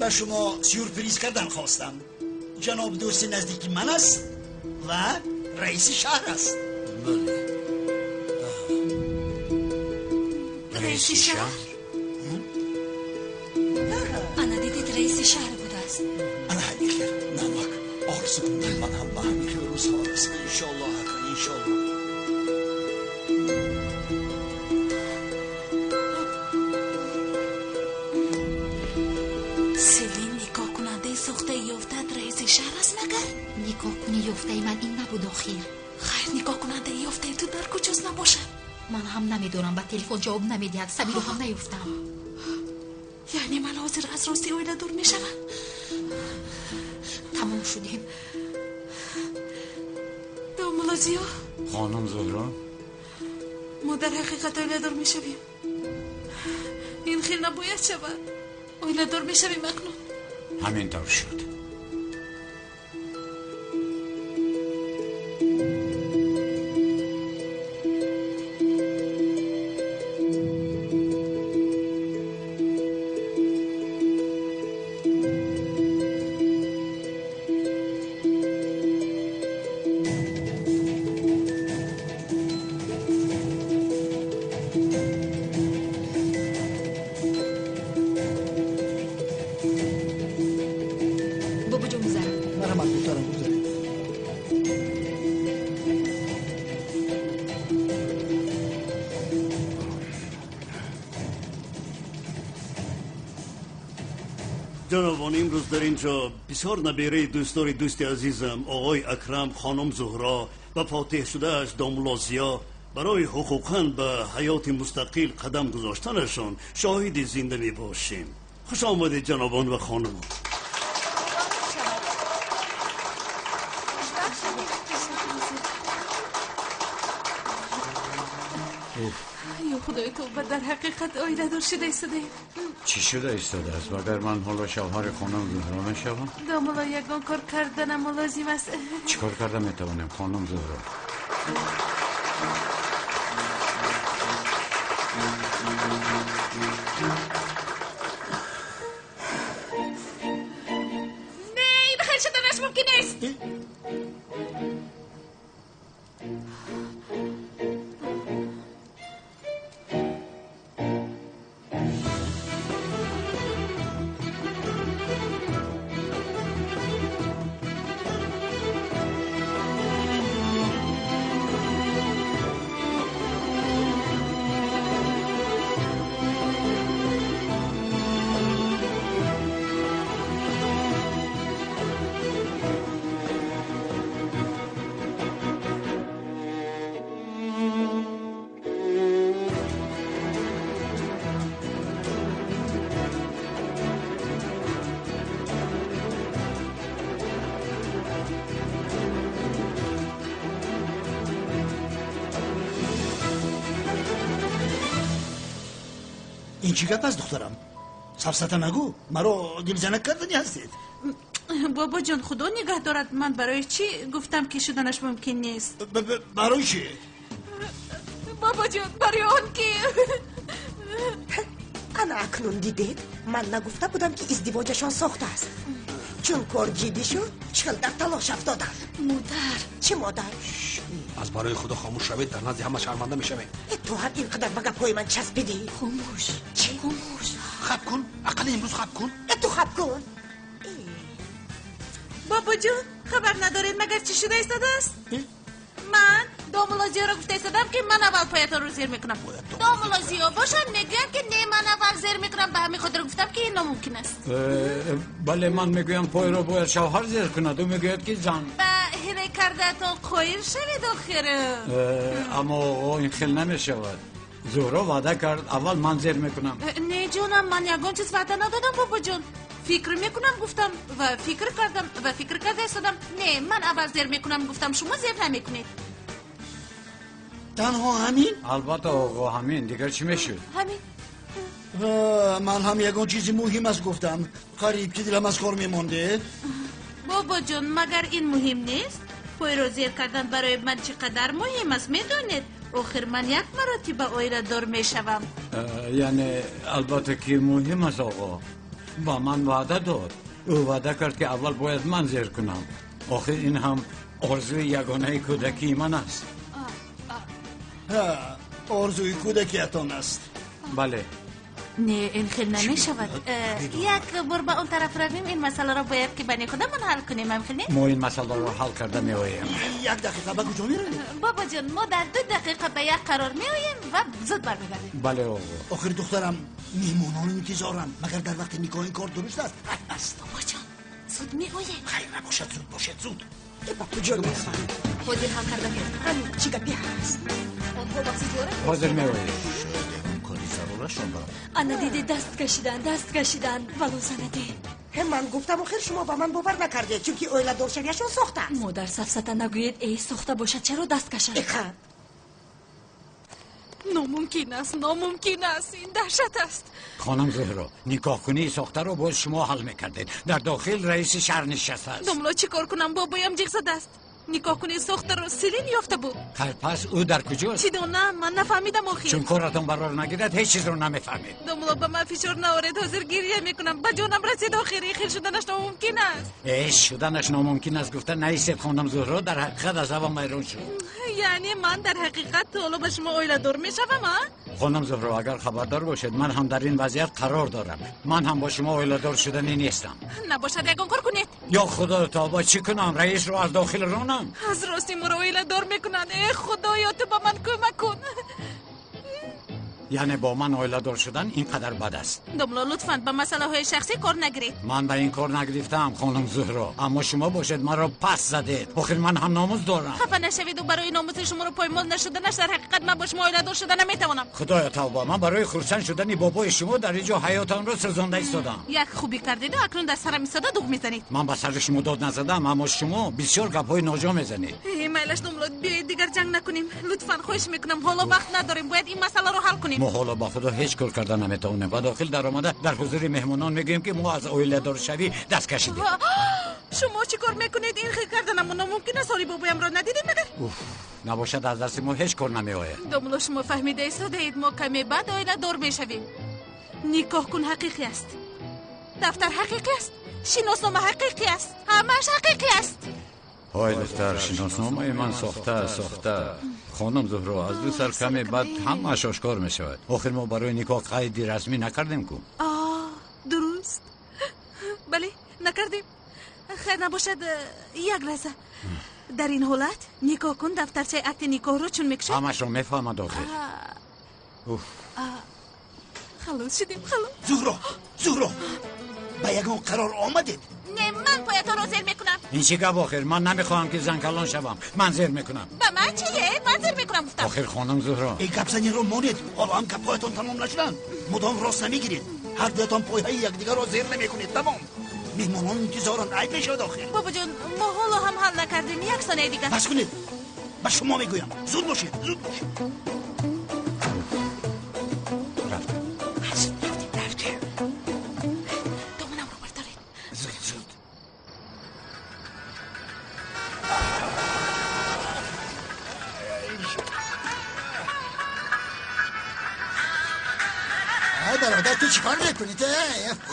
Ба шумо сюрприз кардан хостам. Ҷаноб дӯсти наздики ман аст ва раиси шаҳр аст. Бале. Раиси шаҳр? Ана дидед, раиси шаҳр будааст. Ана ҳамин хел намак орзу кунам, ман ҳам ба ҳамин хел рӯзҳо расида, иншоаллоҳ, ака, иншоаллоҳ. Селин, никоҳкунандаи сохтаи ёфтаат раиси шаҳр аст магар? Никоҳкуни ёфтаи ман ин набуд охир. Хайр, никоҳкунандаи ёфтаи ту дар куҷост набошад? Ман ҳам намедонам, ба телефон ҷавоб намедиҳад, Самиро ҳам наёфтам. Яъне ман ҳозир аз рости оила дур мешавам? Тамом шудем. Домулло Зиё. Хонум Зуҳро. Мо дар ҳақиқат оиладор мешавем. Ин хел набояд шавад. Оиладор мешавем акнун. Ҳамин тавр шуд. Ҷанобон, имрӯз дар ин ҷо бисёр набераи дӯстдори дӯсти азизам оғои Акрам, хонум Зуҳро ва фотиҳ шудааш домулло Зиё барои ҳуқуқан ба ҳаёти мустақил қадам гузоштанашон шоҳиди зинда мебошем. Хуш омадед, ҷанобон ва хонумон. Ё худои тавба, дар ҳақиқат оиладор шуда истодаем. Чӣ шуда истодааст? Магар ман ҳоло шавҳари хонум Зуҳро мешавам? Домулло, ягон кор карданам лозим аст. Чӣ кор карда метавонем, хонум Зуҳро? Не, ин хел шуданаш мумкин нест. Ин чӣ гап аст, духтарам? Сафсата нагӯ, маро дилзанак кардани ҳастед. Бобоҷон, худо нигаҳ дорад, ман барои чӣ гуфтам ки шуданаш мумкин нест? Барои чӣ? Бобоҷон, барои он ки Ана акнун дидед, ман нагуфта будам, ки издивоҷашон сохтааст. Чун кор ҷиддӣ шуд, чӣ хел дар талош афтодам. Модар. Чӣ модар? Аз барои худо хомӯш шавед, дар назди ҳама шарманда мешавем. Ту ҳам ин қадар ба гапҳои ман часпидӣ? Хомӯш. Чӣ? Хомӯш. Хаб кун, ақалли имрӯз хаб кун. Ту хаб кун. Бобоҷон, хабар надоред, магар чӣ шуда истодааст? Ман домулло Зиёро гуфта истодам, ки ман аввал поятонро зер мекунам. Домулло Зиё бошад мегӯяд, ки не, ман аввал зер мекунам. Ба ҳамин хотир гуфтам, ки ин номумкин аст. Бале, ман мегӯям пойро бояд шавҳар зер кунад, ӯ мегӯяд, ки зан. Ба ҳила кардаатон қоил шавед охир. Аммо оғо, ин хел намешавад. Зуҳро ваъда кард, аввал ман зер мекунам. Не ҷонам, ман ягон чиз ваъда надодам, бобоҷон. Фикр мекунам гуфтам ва фикр кардам ва фикр карда истодам. Не, ман аввал зер мекунам гуфтам, шумо зер намекунед. Танҳо ҳамин? Албатта оғо, ҳамин. Дигар чӣ мешуд? Ҳамин. Ман ҳам ягон чизи муҳим аст гуфтам. Қариб ки дилам аз кор мемонде. Бобоҷон, магар ин муҳим нест? Пойро зер кардан барои ман чӣ қадар муҳим аст, медонед? Охир ман як маротиба оиладор мешавам. Яъне албатта ки муҳим аст оғо. Ба ман ваъда дод. Ӯ ваъда кард, ки аввал бояд ман зер кунам. Охир ин ҳам орзуи ягонаи кӯдакии ман аст. Орзуи кӯдакиятон аст. Бале. Не, ин хел намешавад. Як бор ба он тараф равем, ин масъаларо бояд ки байни худамон ҳал кунем, ам хел не? Мо ин масъаларо ҳал карда меоем. Як дақиқа, ба куҷо меравем? Бобоҷон, мо дар 2 дақиқа ба як қарор меоем ва зуд бармегардем. Бале, оғо. Охир духтарам, меҳмонон интизоранд. Магар дар вақти никоҳ ин кор дуруст аст? Аст. Бобоҷон, зуд меоем. Хайр набошад, зуд бошед, зуд. Ба куҷо мераванд? Ҳозир ҳал карда меоем. Ҳамин чӣ гапе ҳаст? Онҳо ба ситора? Ҳозир меоем. Ана диде, даст кашидан, даст кашидан, валу занате. Ман гуфтам, охир шумо ба ман бовар накардед, чунки оиладоршавиашон сохта аст. Модар, сафсата нагӯед, эй, сохта бошад, чаро даст кашад? Иқа. Номумкин аст, номумкин аст, ин даҳшат аст. Хонум Зуҳро, никоҳкунии сохтаро боз шумо ҳал мекардед. Дар дохил раиси шаҳр нишастааст. Домло, чӣ кор кунам? Бобоям ҷиғ задааст. Никоҳкунии сохтаро Селин ёфта буд. Хайр, пас ӯ дар куҷост? Чӣ донам, ман нафаҳмидам охир. Чун коратон барор нагирад, ҳеҷ чизро намефаҳмед. Домло, ба ман фишор наоред, ҳозир гиря мекунам. Ба ҷонам расид охир, ин хел шуданаш номумкин аст. Э, шуданаш номумкин аст гуфта наистед, хонум Зуҳро, дар ҳақиқат аз ҳавам ҳайрон шуд. Яъне ман дар ҳақиқат ҳоло ба шумо оиладор мешавам, а? Хонум Зуҳро, агар хабардор бошед, ман ҳам дар ин вазъият қарор дорам. Ман ҳам бо шумо оиладор шуданӣ нестам. Набошад, ягон кор кунед. Ё худо тавба, чӣ кунам? Раисро аз дохил ронам? Аз рости моро оиладор мекунанд. Э худоё, ту ба ман кӯмак кун. Яъне бо ман оиладор шудан ин қадар бад аст? Домло, лутфан ба масъалаҳои шахсӣ кор нагиред. Ман ба ин кор нагирифтаам, хонум Зуҳро, аммо шумо бошед маро пас задед. Охир ман ҳам номус дорам. Хафа нашавед, барои номуси шуморо поймол нашуданаш дар ҳақиқат ман бо шумо оиладор шуда наметавонам. Худоё тавба, ман барои хурсанд шудани бобои шумо дар ин ҷо ҳаётамро сӯзонда истодам. Як хубӣ кардеду акнун дар сарам истода дуғ мезанед. Ман ба сари шумо дод назадам, аммо шумо бисёр гапҳои ноҷо мезанед. Э, майлаш домло, биёед дигар ҷанг накунем. Лутфан, хоҳиш мекунам, ҳоло вақт надорем, бояд ин масъаларо ҳал кунем. Мо ҳоло ба худо ҳеҷ кор карда наметавонем. Ба дохил даромада дар ҳузури меҳмонон мегӯем, ки мо аз оиладоршавӣ даст кашидем. Шумо чӣ кор мекунед? Ин хел карданамон номумкин аст. Ҳоли бобоямро надидем магар? Уф, набошад, аз дасти мо ҳеҷ кор намеояд. Домло, шумо фаҳмида истодаед, мо каме баъд оиладор мешавем. Никоҳ кун ҳақиқӣ аст, дафтар ҳақиқӣ аст, шиноснома ҳақиқӣ аст, ҳамааш ҳақиқӣ аст. Ҳой духтар, шиносномаи ман сохта, сохта. Хонум Зуҳро, аз ду сар каме баъд ҳамааш ошкор мешавад. Охир мо барои никоҳ қайди расмӣ накардем ку. Дуруст, бале, накардем. Хайр набошад, як лаҳза. Дар ин ҳолат никоҳ кун дафтарчаи акти никоҳро чун мекушад, ҳамашро мефаҳмад охир. Уф, халос шудем, халос. Зуҳро, Зуҳро, ба ягон қарор омадед? Не, ман поятонро зер мекунам. Ин чӣ гап охир? Ман намехоҳам ки занкалон шавам, ман зер мекунам. Ба ман чие? Ман зер мекунам, гуфтам. Охир хонум Зуҳро. Э, гапзаниро монед, ҳоло ҳам гапҳоятон тамом нашуданд. Мудом рост намегиред, ҳар дуятон пойҳои якдигарро зер намекунед. Тамом, меҳмонон интизоранд, айб мешавад охир. Бобоҷон, мо ҳоло ҳам ҳал накардем, як сонияи дигар. Бас кунед, ба шумо мегӯям, зуд бошед, зуд бошед. Рафтем. Рафтем. Доманамро бардоред. Зуд, зуд. ای برادر، تو چیکار میکنی؟ تو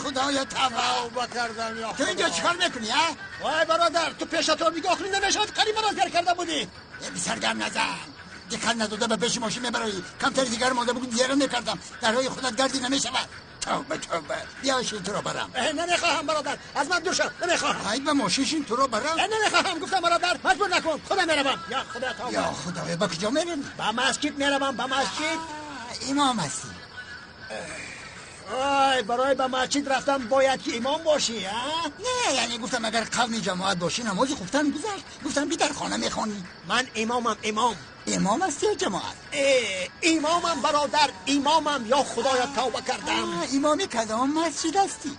خدایا توبه کردم یا تو اینجا چیکار میکنی؟ ها؟ وای برادر، تو پیش تو نگاه کنی نمیشد، قریب مرا زیر کرده بودی. بسر گم نزن، دقت نداده به پیش ماشین میبرایی. کمتر دیگر مانده بود زیر نکردم. در راه خودت گردی نمیشود. توبه توبه، بیا شین تو رو برم. نمیخواهم برادر، از من دور شو، نمیخواهم. ای به ماشین شین تو رو برم. نمیخواهم گفتم برادر، مجبور نکن، خودم میروم. یا خدا توبه. یا خدایا، به کجا میرم؟ به مسجد میروم، به مسجد. امام هستی؟ آی، برای به مسجد رفتن باید که امام باشی، ها؟ نه، یعنی گفتم اگر قوم جماعت باشی نماز خوفتن گذشت. گفتم بی در خانه میخوانی. من امامم، امام. امام هستی یا جماعت؟ امامم برادر، امامم. یا خدایا توبه کردم. امامی کدام مسجد هستی؟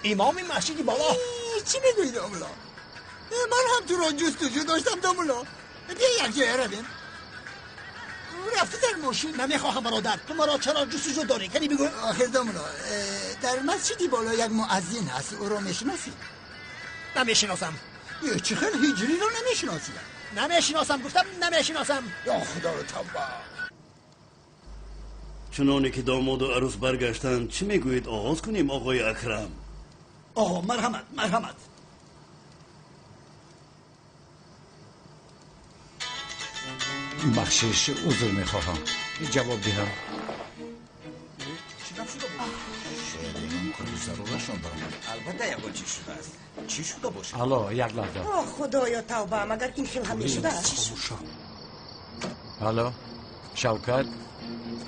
امام مسجد بالا. چی میگویی داملا؟ من هم تو را جستجو داشتم داملا. بیا یک جای رویم. رفتی در ماشین؟ نمیخواهم برادر، تو مرا چرا جستجو داری؟ کنی بگو. آخر داملا، در مسجدی بالا یک مؤذن هست، او را میشناسی؟ نمیشناسم. چه خیلی هجری رو نمیشناسی؟ نمیشناسم گفتم، نمیشناسم. یا خدا رو توبه. چنانه که داماد و عروس برگشتند، چی میگویید آغاز کنیم آقای اکرم؟ Оғо, марҳамат, марҳамат. Бахшиш, узр мехоҳам. Ҷавоб диҳам. Чӣ гап шуда буд? Шояд ягон кори зарурашон баромад. Албатта ягон чиз шудааст. Чӣ шуда бошад? Алло, як лаҳза. О, худоё, тавба, магар ин хел ҳам мешудааст? Алло, Шавкат,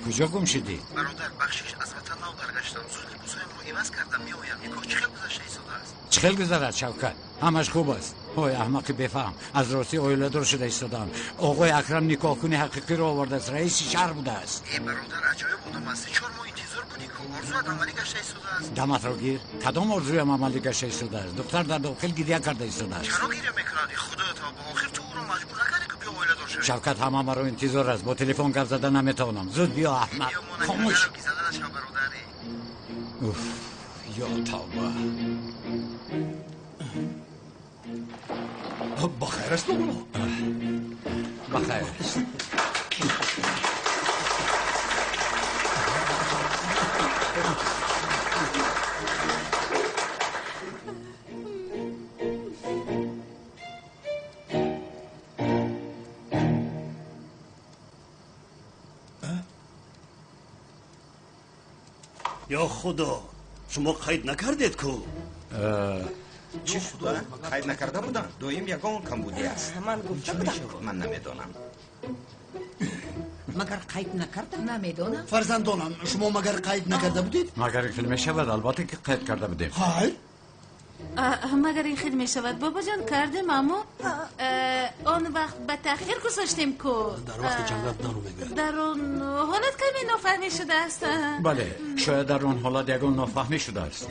куҷо гум шудӣ? Бародар, бахшиш, аз ватан нав баргаштам. Зуд либосҳоямро иваз кардам, меоям. Никоҳ чӣ хел гузашта истодааст? Чӣ хел гузарад, Шавкат? Ҳамаш хуб аст. Ой, аҳмақи бефаҳм, аз ростӣ оиладор шуда истодаам. Оғои Акрам никоҳкуни ҳақиқиро овардааст, раиси шаҳр будааст. Э, бародар, аҷоиб одам ҳастӣ. 4 моҳ интизор будӣ, ку орзуят амалӣ гашта истодааст. Даматро гир. Кадом орзуям амалӣ гашта истодааст? Духтар дар дохил гиря карда истодааст. Чаро гиря мекунад? Худоё тавба, охир ту ӯро маҷбур накардӣ, ки биё оиладор шавӣ? Шавкат, ҳама маро интизор аст. Бо телефон гап зада наметавонам. Зуд биё, аҳмақ. Хомӯш. Уф, ё тавба. Бахайр аст, домулло? Бахайр. Ё худо, шумо қайд накардед ку? Чӣ шуда? Қайд накарда будам. Доим ягон камбудӣ аст. Ман гуфта будам. Ман намедонам. Магар қайд накардам? Намедонам. Фарзандонам, шумо магар қайд накарда будед? Магар ин хел мешавад? Албатта ки қайд карда будем. Хайр. Магар ин хел мешавад? Бобоҷон, кардем, аммо он вақт ба таъхир гузоштем ку. Дар вақти ҷангал дару мегӯяд. Дар он ҳолат каме нофаҳмӣ шудааст. Бале, шояд дар он ҳолат ягон нофаҳмӣ шудааст.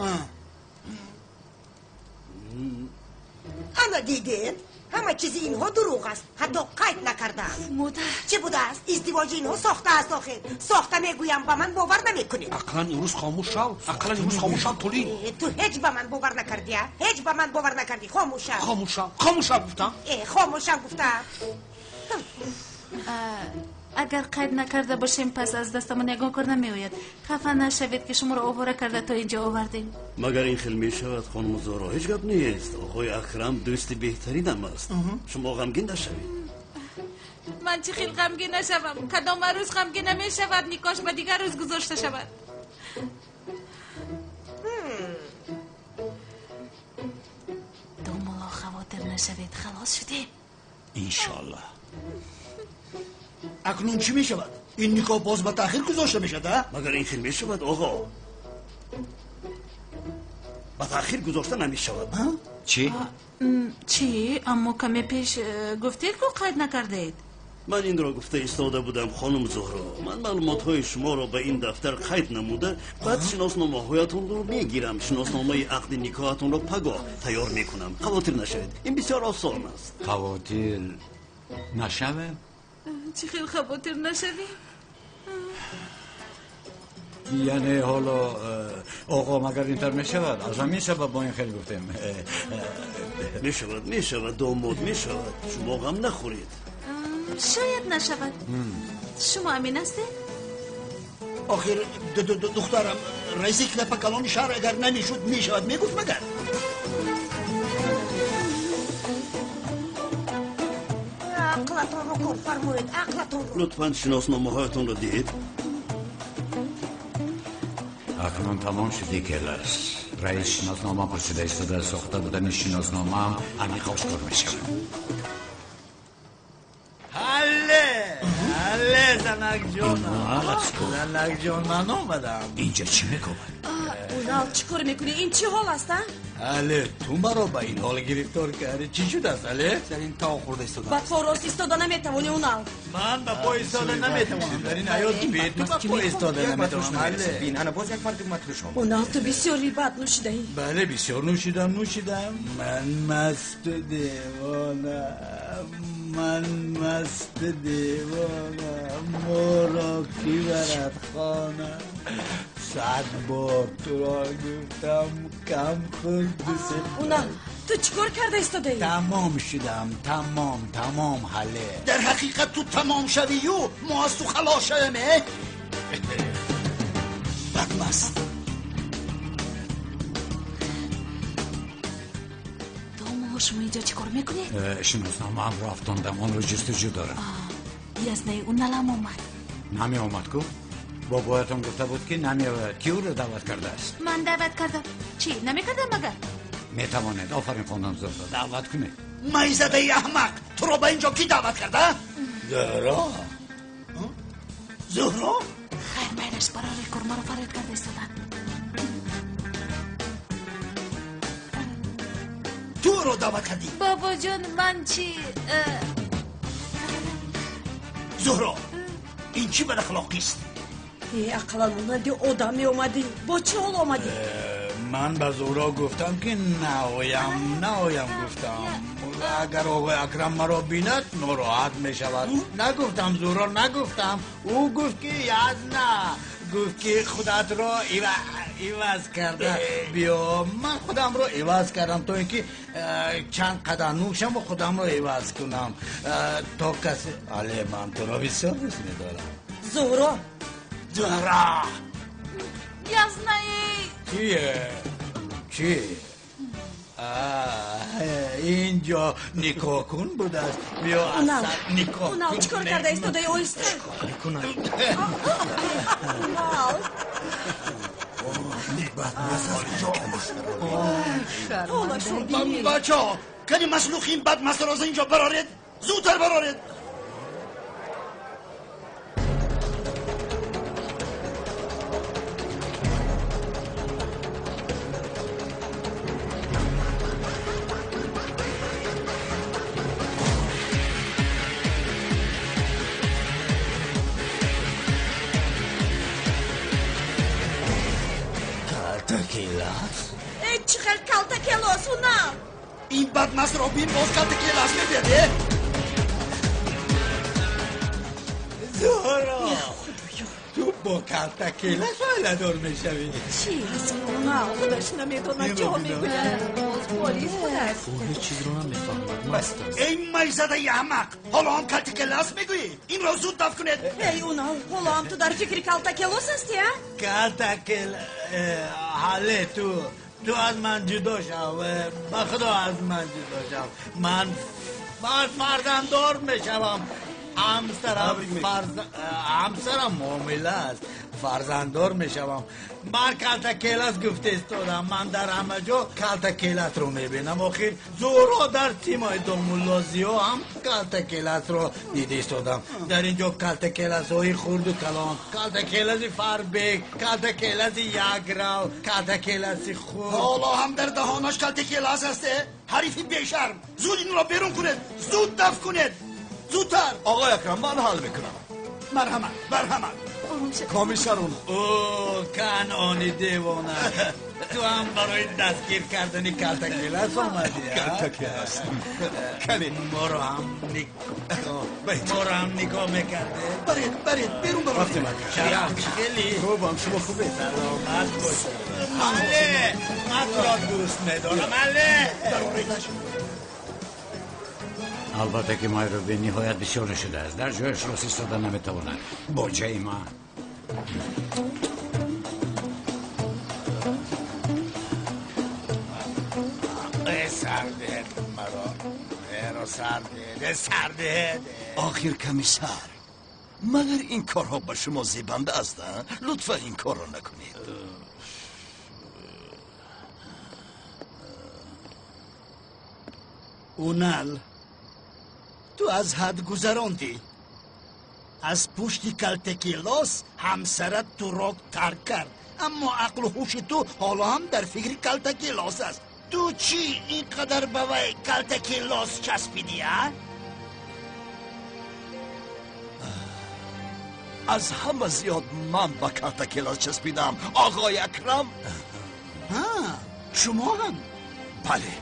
Ана дидед, ҳама чизи инҳо дурӯғ аст. Ҳатто қайд накардаанд. Модар, чӣ будааст? Издивоҷи инҳо сохта аст. Охир сохта мегӯям, ба ман бовар намекунед. Ақлан имрӯз хомӯш шав, ақлан имрӯз хомӯш шав, Тулин. Ту ҳеҷ ба ман бовар накардӣ, а? Ҳеҷ ба ман бовар накардӣ. Хомӯш шав. Хомӯш шав, хомӯш шав гуфтам. Хомӯш шав гуфтам. Агар қайд накарда бошем, пас аз дастамон ягон кор намеояд. Хафа нашавед, ки шуморо овора карда то инҷо овардем. Магар ин хел мешавад, хонум Зуҳро? Ҳеҷ гап нест. Оғои Акрам дӯсти беҳтаринам аст. Шумо ғамгин нашавед. Ман чӣ хел ғамгин нашавам? Кадом арӯз ғамгин намешавад, никоҳш ба дигар рӯз гузошта шавад. Домулло, хавотир нашавед, халос шудем. Иншоаллоҳ. Акнун чӣ мешавад? Ин никоҳ боз ба таъхир гузошта мешавад, а? Магар ин хел мешавад, оғо? Ба таъхир гузошта намешавад. Чӣ? Чӣ? Аммо каме пеш гуфтед, ку қайд накардаед. Ман инро гуфта истода будам, хонум Зуҳро. Ман маълумотҳои шуморо ба ин дафтар қайд намуда, баъд шиносномаҳоятонро мегирам. Шиносномаи ақди никоҳатонро пагоҳ тайёр мекунам. Хавотир нашавед, ин бисёр осон аст. Хавотир нашавем? Чӣ хел хавотир нашавем? Яъне ҳоло оғо, магар ин тар мешавад? Аз ҳамин сабаб бо ин хел гуфтем. Мешавад, мешавад, домод, мешавад. Шумо ғам нахӯред. Шояд нашавад. Шумо амин ҳастед? Охир духтарам, раиси клапа калони шаҳр агар намешуд, мешавад мегуфт магар? Ақлатонро кор фармоед, ақлатонро. Лутфан шиносномаҳоятонро диҳед. Акнун тамом шуди, келас. Раис шиноснома пурсида истода, сохта будани шиносномаам аниқ ошкор мешавад. Ҳалле, ҳалле, занакҷонам. Занакҷон, ман омадам. Инҷа чӣ мекобад? Унал, чӣ кор мекунӣ? Ин чӣ ҳол аст, а? Але, ту маро ба ин ҳол гирифтор кардӣ. Чӣ шудааст, але? Дар ин тав хӯрда истода. Ба по рост истода наметавонӣ, Унал. Ман ба по истода наметавонам. Дар ин ҳаёт бе ту ба по истода наметавонам. Але. Бин, ана боз як марди матруш омад. Унал, ту бисёр бад нӯшидаӣ. Бале, бисёр нӯшидам, нӯшидам. Ман масту девона. Ман масту девона. Моро кӣ барад хона? 100 бор туро гуфтам, кам хӯр, дусе. Унал, ту чӣ кор карда истодаӣ? Тамом шудам, тамом, тамом, ҳале. Дар ҳақиқат ту тамом шавию мо аз ту халос шавем, э? Бадмаст. инҷо чӣ кор мекунед? Шиносномаамро афтондам, онро ҷустуҷӯ дорам. Язнаи ӯ налам омад. Намеомад ку? Бобоятон гуфта буд, ки намеояд. Ки ӯро даъват кардааст? Ман даъват кардам. Чӣ, намекардам магар? Метавонед. Офарин, хонум Зуҳро, даъват кунед. Майзадаи аҳмақ, туро ба инҷо кӣ даъват карда? Зуҳро. Зуҳро? Хайр, майлаш, барори кор маро фарёд карда истоданд. Ту ӯро даъват кардӣ? Бобоҷон, ман чӣ? Зуҳро, ин чӣ бадахлоқист? Ақаллан монанди одам меомадӣ. Бо чӣ ҳол омадӣ? Ман ба Зуҳро гуфтам, ки наоям, наоям гуфтам. Агар оғои Акрам маро бинад, нороҳат мешавад. Нагуфтам, Зуҳро, нагуфтам. Ӯ гуфт, ки язна, гуфт, ки худатро иваз карда биё. Ман худамро иваз кардам, то ин ки чанд қадам нӯшаму худамро иваз кунам, то касе. Але ман туро бисёр дӯст медорам. Зуҳро. Зуҳро. Язнаи. Чие? Чӣ? Инҷо никоҳкун будааст. Биё, Унал, никоҳ. Унал, чӣ кор карда истодаи? Оҳиста. Мекунам. Унал. Ҳолашро бинед. Бачаҳо, кани маслухи ин бадмастро аз инҷо бароред, зудтар бароред. Калтакелас? Э, чӣ хел калтакелос, Унал? Ин бадмастро бин, боз калтакелас мегӯяд, э? Зуҳро, ту бо калтакелас оиладор мешавӣ? Чӣ? Унал худаш намедонад, чиҳо мегӯяд. Боз полис будааст. Ӯ ҳеҷ чизро намефаҳмад, маст аст. Эй майзадаи аҳмақ, ҳоло ҳам калтакелас мегӯӣ? Инро зуд дафт кунед. Эй, Унал, ҳоло ҳам ту дар фикри калтакелос ҳастӣ, а? Калтакел, ҳале ту аз ман ҷудо шав, ба худо аз ман ҷудо шав. Ман фарзанддор мешавам. Ҳамсарам ҳомила аст, фарзанддор мешавам. Ман калтакелас гуфта истодам. Ман дар ҳама ҷо калтакеласро мебинам. Охир Зуҳро, дар симои домулло Зиё ҳам калтакеласро дида истодам. Дар ин ҷо калтакеласҳои хурду калон, калтакеласи фарбек, калтакеласи якрав, калтакеласи хурд. Ҳоло ҳам дар даҳонаш калтакелас аст, э? Ҳарифи бешарм, зуд инро берун кунед, зуд дафт кунед, зудтар. Оғои Акрам, ман ҳал мекунам. Марҳамат, марҳамат. Комиссар Унал. Ӯ канони девона, ту ҳам барои дастгир кардани калтакелас омадӣ? Калтакелас. Кани. Моро ҳам нигоҳ мекарде. Баред, баред, берун бароред. Рафтем, ака. Шараф, хеле Хубам, шумо хубед? Саломат бошед. Але ман туро дӯст медорам, але. Бароредаш. Албатта, ки майро бениҳоят бисёр шудааст, дар ҷояш рост истода наметавонад. Боҷаи ман. Сардед маро, эро сардед, сардед. Охир комиссар, магар ин корҳо ба шумо зебанда аст? Лутфан ин корро накунед. Унал, ту аз ҳад гузарондӣ. Аз пушти калтакелос ҳамсарат туро тарк кард, аммо ақлу ҳуши ту ҳоло ҳам дар фикри калтакелос аст. Ту чӣ ин қадар ба вай калтакелос часпидӣ, а? Аз ҳама зиёд ман ба калтакелос часпидам, оғои Акрам. Шумо ҳам? Бале,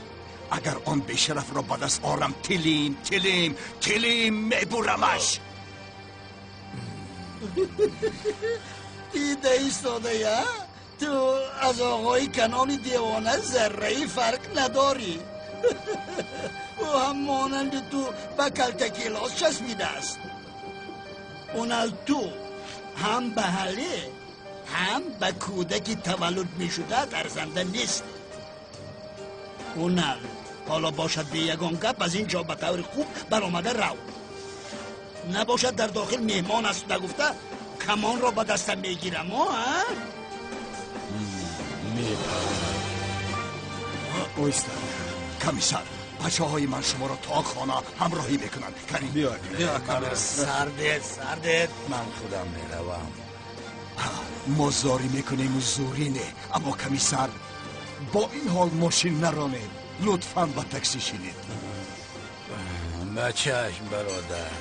агар он бешарафро ба даст орам, тилим тилим тилим мебурамаш. Дида истодая, ту аз оғои канони девона зарраи фарқ надорӣ. Ӯ ҳам монанди ту ба калтакелос часпидааст. Унал, ту ҳам ба ҳале, ҳам ба кӯдаки таваллуд мешудаат арзанда нест. Унал, Ҳоло бошад бе ягон гап аз ин ҷо ба таври хуб баромада рав. Набошад дар дохил меҳмон аст нагуфта камонро ба дастам мегирам. Оҳиста комиссар, бачаҳои ман шуморо то хона ҳамроҳӣ мекунанд. Карим биё. Сардед, сардед. Ман худам меравам. Мо зорӣ мекунему зурӣ не, аммо комиссар бо ин ҳол мошин наронед. Лутфан ба такси шинед. Ба чашм бародар,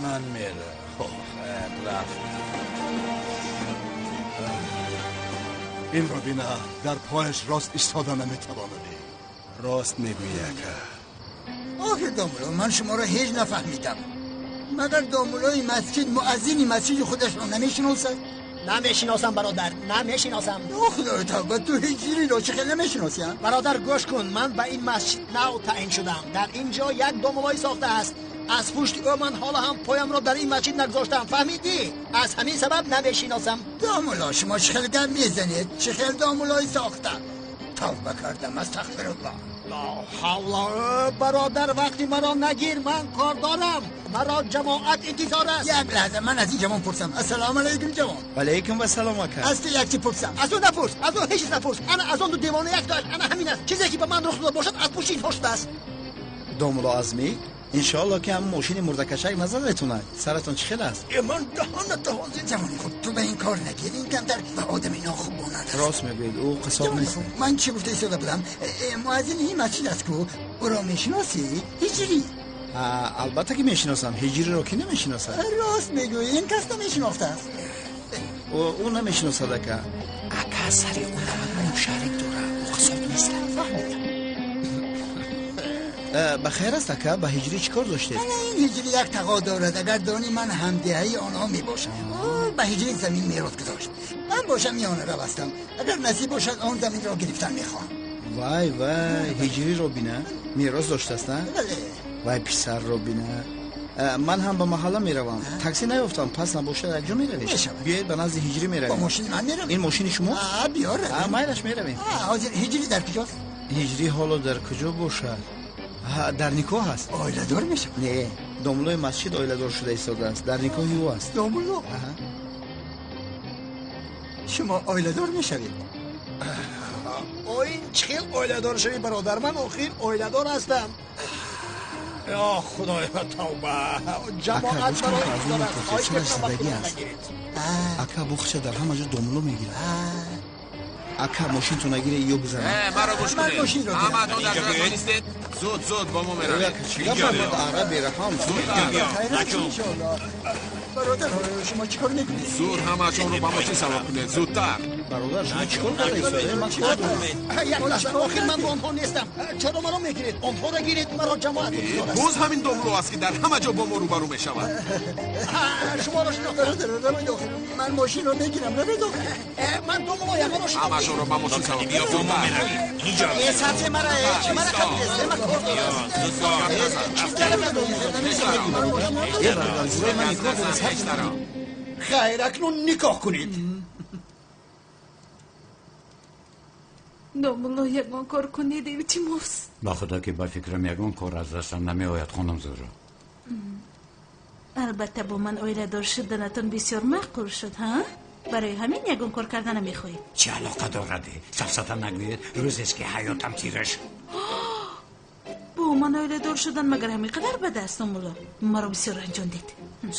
ман меравам. Хайр, рафт. Инро бина, дар пояш рост истода наметавонад. Рост мегӯӣ, ака. Охир домуло, ман шуморо ҳеҷ нафаҳмидам. Магар домулои масҷид муаззини масҷиди худашро намешиносад? Намешиносам бародар, намешиносам. О худои тавба, ту ҳиҷриро чӣ хел намешиноси? Бародар гӯш кун, ман ба ин масҷид нав таъин шудам. Дар ин ҷо як домулои сохта аст. Аз пушти ӯ ман ҳоло ҳам поямро дар ин масҷид нагузоштам, фаҳмидӣ? Аз ҳамин сабаб намешиносам. Домуло, шумо чӣ хел гап мезанед? Чӣ хел домулои сохта? Тавба кардам, астағфируллоҳ. Ла ҳавла, бародар, вақти маро нагир, ман кор дорам. Маро ҷамоат интизор аст. Як лаҳза, ман аз ин ҷавон пурсам. Ассалому алайкум ҷавон. Алайкум вассалом ака. Аз ту як чи пурсам. Аз ӯ напурс, аз ӯ ҳеҷ чиз напурс. Ана аз он ду девона як тоаш, ана ҳамин аст. Чизе ки ба ман рух дода бошад аз пушти инҳо шудааст. Домуло Азмӣ, иншоалло ки ҳам мошини мурдакашак назадетонад. Саратон чӣ хел аст? Ман даҳоната ҳозир. Ҷавони хуб, ту ба ин кор нагир, ин камтар ба одами нохуб монанд аст. Рост мегӯед, ӯ қиссоб нест. Ман чӣ гуфта истода будам? Муаззини ин масҷид аст ку, ӯро мешиносӣ? Ҳиҷрӣ. Албатта ки мешиносам. Ҳиҷриро ки намешиносад? Рост мегӯӣ, ин кас намешинохтааст. Ӯ намешиносад ака. Ака, сари ӯ намак шарик дорад, ӯ қиссоб нест. Фаҳмидам. Ба хайр аст ака, ба ҳиҷрӣ чӣ кор доштед? Ана ин ҳиҷрӣ як тағо дорад, агар донӣ ман ҳамдиҳаи онҳо мебошам. Ӯ ба ҳиҷрӣ замин мерос гузошт. Ман бошам миёнарав ҳастам. Агар насиб бошад он заминро гирифтан мехоҳам. Вай вай, ҳиҷриро бина, мерос доштааст, на? Бале. Вай писарро бина. Ман ҳам ба маҳалла меравам. Такси наёфтам, пас набошад якҷо меравем. Биёед ба назди ҳиҷрӣ меравем. Бо мошини ман меравем. Ин мошини шумо? Биёр. Майлаш меравем. Ҳозир ҳиҷрӣ дар куҷост? Ҳиҷрӣ ҳоло дар куҷо бошад? Дар никоҳ аст. Оиладор мешавад? Не, домулои масҷид оиладор шуда истодааст. Дар никоҳи ӯ аст. Домуло? Шумо оиладор мешавед? Ин чӣ хел оиладор шавӣ бародар? Ман охир оиладор ҳастам. Ё худоё тавба, ҷамоат маро интизор аст. Хоҳиш мекунам вақти маро нагиред. Ака, бухча дар ҳама ҷо домуло мегирад. Ака, мошинтон нагире, ё гузарам. Маро гӯш кунед. Ҳамаатон дар ҷоятон истед. Зуд зуд бо мо меравед. Чӣ гап ара бераҳам. Бародар, шумо чӣ кор мекунед? Зуд ҳамаатонро ба мошин савор кунед, зудтар. Бародар, шумо чӣ кор кардаед? Ман чӣ кор дорам? Як лаҳза, охир ман бо онҳо нестам. Чаро маро мегиред? Онҳоро гиред, маро ҷамоат интизор аст. Боз ҳамин домуло аст ки дар ҳама ҷо бо мо рӯбарӯ мешавад. Шуморо шинохтам. Бародар, равед охир. Ман мошинро мегирам, равед охир. Ман домулоям, маро шинохтед. Ҳамаашонро ба мошин савор кунед, бо мо меравем. Инҷо сатҳи мара, мара қабилест, ман кор дорам. Хайр, акнун никоҳ кунед. Домулло, ягон кор кунед, илтимос. Ба худо ки ба фикрам ягон кор аз дастам намеояд, хонум Зуҳро. Албатта бо ман оиладор шуданатон бисёр маъқул шуд, ҳа? Барои ҳамин ягон кор карда намехоҳед. Чӣ алоқа дорад? Сафсата нагӯед, рӯзест ки ҳаётам тира шуд. Бо ман оиладор шудан магар ҳамин қадар бад аст, домулло? Маро бисёр ранҷондед.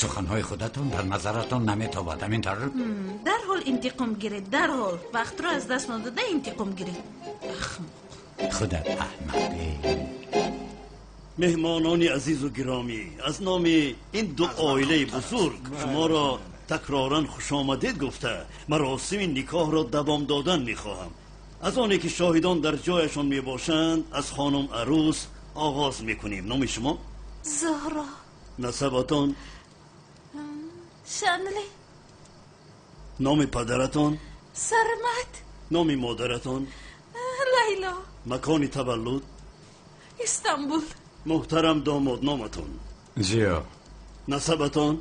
Суханҳои худатон дар назаратон наметобад, ҳамин тавр? Дарҳол интиқом гиред, дарҳол. Вақтро аз даст надода интиқом гиред. Ахмоқ. Худат аҳмақӣ. Меҳмонони азизу гиромӣ, аз номи ин ду оилаи бузург шуморо такроран хушомадед гуфта маросими никоҳро давом додан мехоҳам. Аз оне ки шоҳидон дар ҷояшон мебошанд, аз хонум арӯс оғоз мекунем. Номи шумо? Зуҳро. Насабатон? Шанли. Номи падаратон? Сармат. Номи модаратон? Лайло. Макони таваллуд? Истанбул. Муҳтарам домод, номатон? Зиё. Насабатон?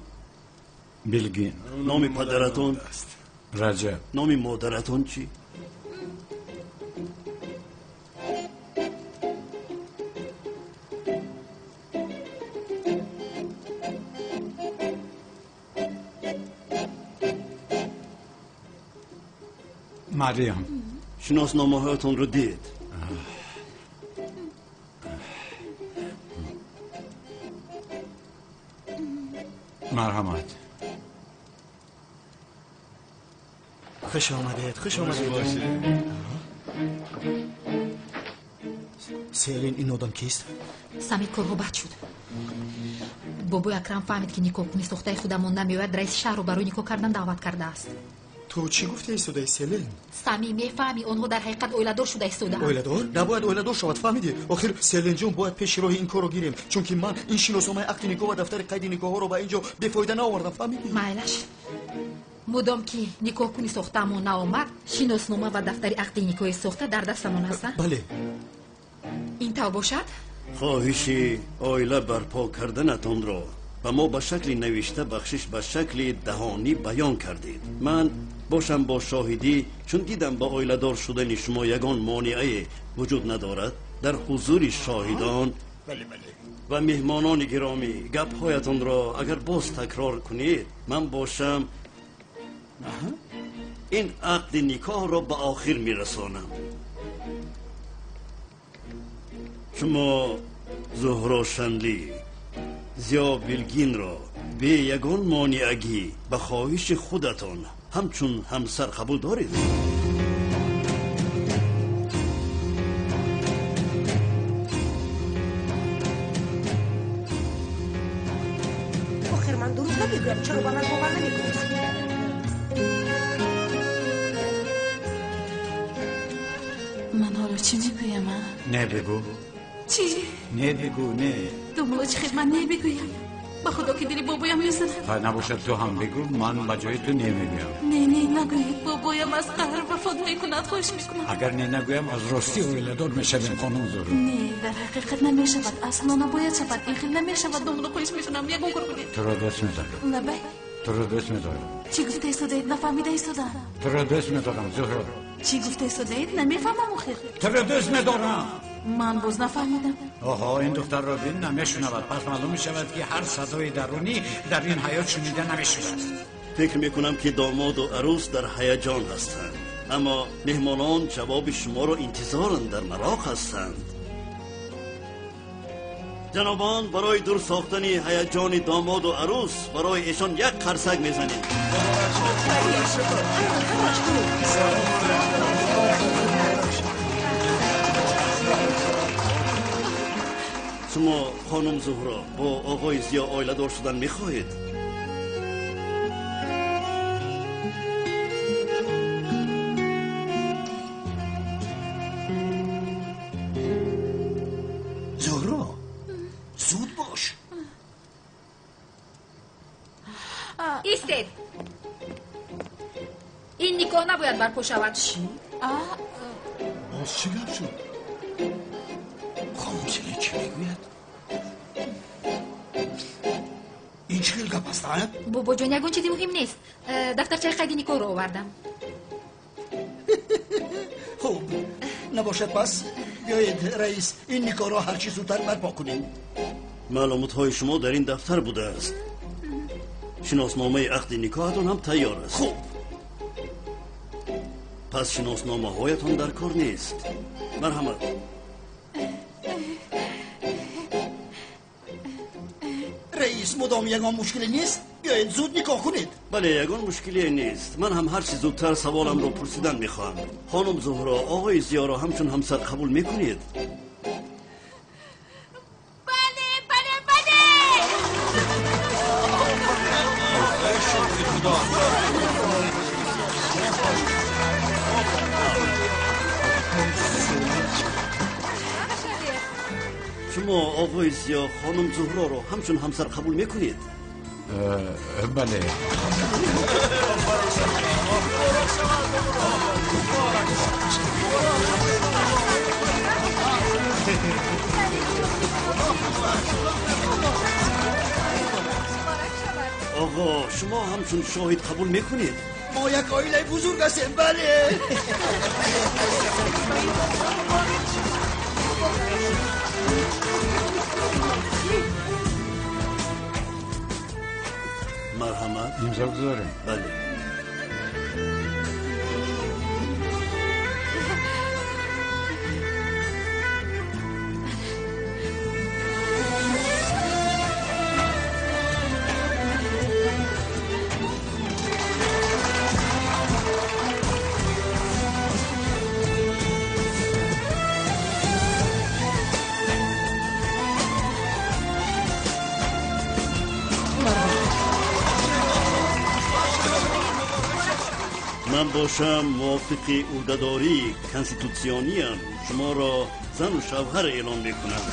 Билгин. Номи падаратон? Раҷаб. Номи модаратон чӣ? Марьям. Шиносномаҳоятонро диҳед. Марҳамат. Хуш омадед, хуш омадед. Селин, ин одам кист? Самид, корҳо бад шуд. Бобои Акрам фаҳмид, ки никоҳкунӣ сохтаи худамон намеояд, раиси шаҳрро барои никоҳ кардан даъват кардааст. Ту чӣ гуфта истодаи, Селин? Самӣ, мефаҳмӣ, онҳо дар ҳақиқат оиладор шуда истодаанд. Оиладор? Набояд оиладор шавад, фаҳмидӣ? Охир, Селинҷон, бояд пеши роҳи ин корро гирем, чунки ман ин шиносномаи ақди никоҳ ва дафтари қайди никоҳҳоро ба ин ҷо бефоида наовардам, фаҳмидӣ? Майлаш. Мудом ки никоҳкунӣ сохтаамон наомад, шиноснома ва дафтари ақди никоҳи сохта дар дастамон аст? Бале. Ин тав бошад? Хоҳиши оила барпо карданатонро ба мо ба шакли навишта, бахшиш, ба шакли даҳонӣ баён кардед. Ман бошам бо шоҳидӣ, чун дидам ба оиладор шудани шумо ягон монеае вуҷуд надорад, дар ҳузури шоҳидон ва меҳмонони гиромӣ гапҳоятонро агар боз такрор кунед, ман бошам ин ақди никоҳро ба охир мерасонам. Шумо Зуҳро Шанлӣ Зиё Билгинро бе ягон монеагӣ ба хоҳиши худатон ҳамчун ҳамсар қабул доред? Охир ман дурӯғ намегӯям, чаро ба ман бовар намекунед? Ман ҳоло чӣ мегӯям? Не бигӯ. Чӣ? Не бигӯ, не. Думло, чӣ хел ман не бигӯям? Ба худо ки дили бобоям мезанад. Хай, набошад, ту ҳам бигӯ, ман ба ҷои ту не мегӯям. Не, не, нагӯед, бобоям аз қаҳр вафот мекунад, хоҳиш мекунам. Агар не нагӯям, аз ростӣ оиладор мешавем, хонум Зуҳро. Не, дар ҳақиқат намешавад, асло набояд шавад, ин хел намешавад, думло, хоҳиш мекунам, ягон кор кунед. Туро дӯст медорам. Лабай. Туро дӯст медорам. Чӣ гуфта истодаед, нафаҳмида истодаам. Туро дӯст медорам, Зуҳро. Чӣ гуфта истодаед, намефаҳмам охир. Туро дӯст медорам. Ман боз нафаҳмидам. Оҳо, ин духтарро бин, намешунавад. Пас маълум мешавад, ки ҳар садои дарунӣ дар ин ҳаёт шунида намешудааст. Фикр мекунам, ки домоду арӯс дар ҳаяҷон ҳастанд, аммо меҳмонон ҷавоби шуморо интизоранд, дар мароқ ҳастанд. Ҷанобон, барои дур сохтани ҳаяҷони домоду арӯс барои эшон як қарсак мезанем. Шумо, хонум Зуҳро, бо оғои Зиё оиладор шудан мехоҳед? Зуҳро, зуд бош. Истед. Ин никоҳ набояд барпо шавад. Чӣ? Боз чӣ гап шуд? Хонум Селин чӣ мегӯяд? Ин чӣ хел гап аст, а? Бобоҷон, ягон чизи муҳим нест. Дафтарчаи қайди никоҳро овардам. Хуб, набошад, пас биёед, раис, ин никоҳро ҳарчи зудтар барпо кунем. Маълумотҳои шумо дар ин дафтар будааст. Шиносномаи ақди никоҳатон ҳам тайёр аст. Хуб. Пас шиносномаҳоятон дар кор нест. Марҳамат. Раис, мудом ягон мушкиле нест? Биёед зуд никоҳ кунед. Бале, ягон мушкиле нест. Ман ҳам ҳарчи зудтар саволамро пурсидан мехоҳам. Хонум Зуҳро, оғои Зиёро ҳамчун ҳамсар қабул мекунед? Бале, бале, бале! Шумо, оғои Зиё, хонум Зуҳроро ҳамчун ҳамсар қабул мекунед? Бале. Оғо, шумо ҳамчун шоҳид қабул мекунед? Мо як оилаи бузург ҳастем, бале. Марҳамат. Имзо гузорем. Бале. Ман бошам мувофиқи ӯҳдадории конститутсиониям шуморо зану шавҳар эълон мекунам.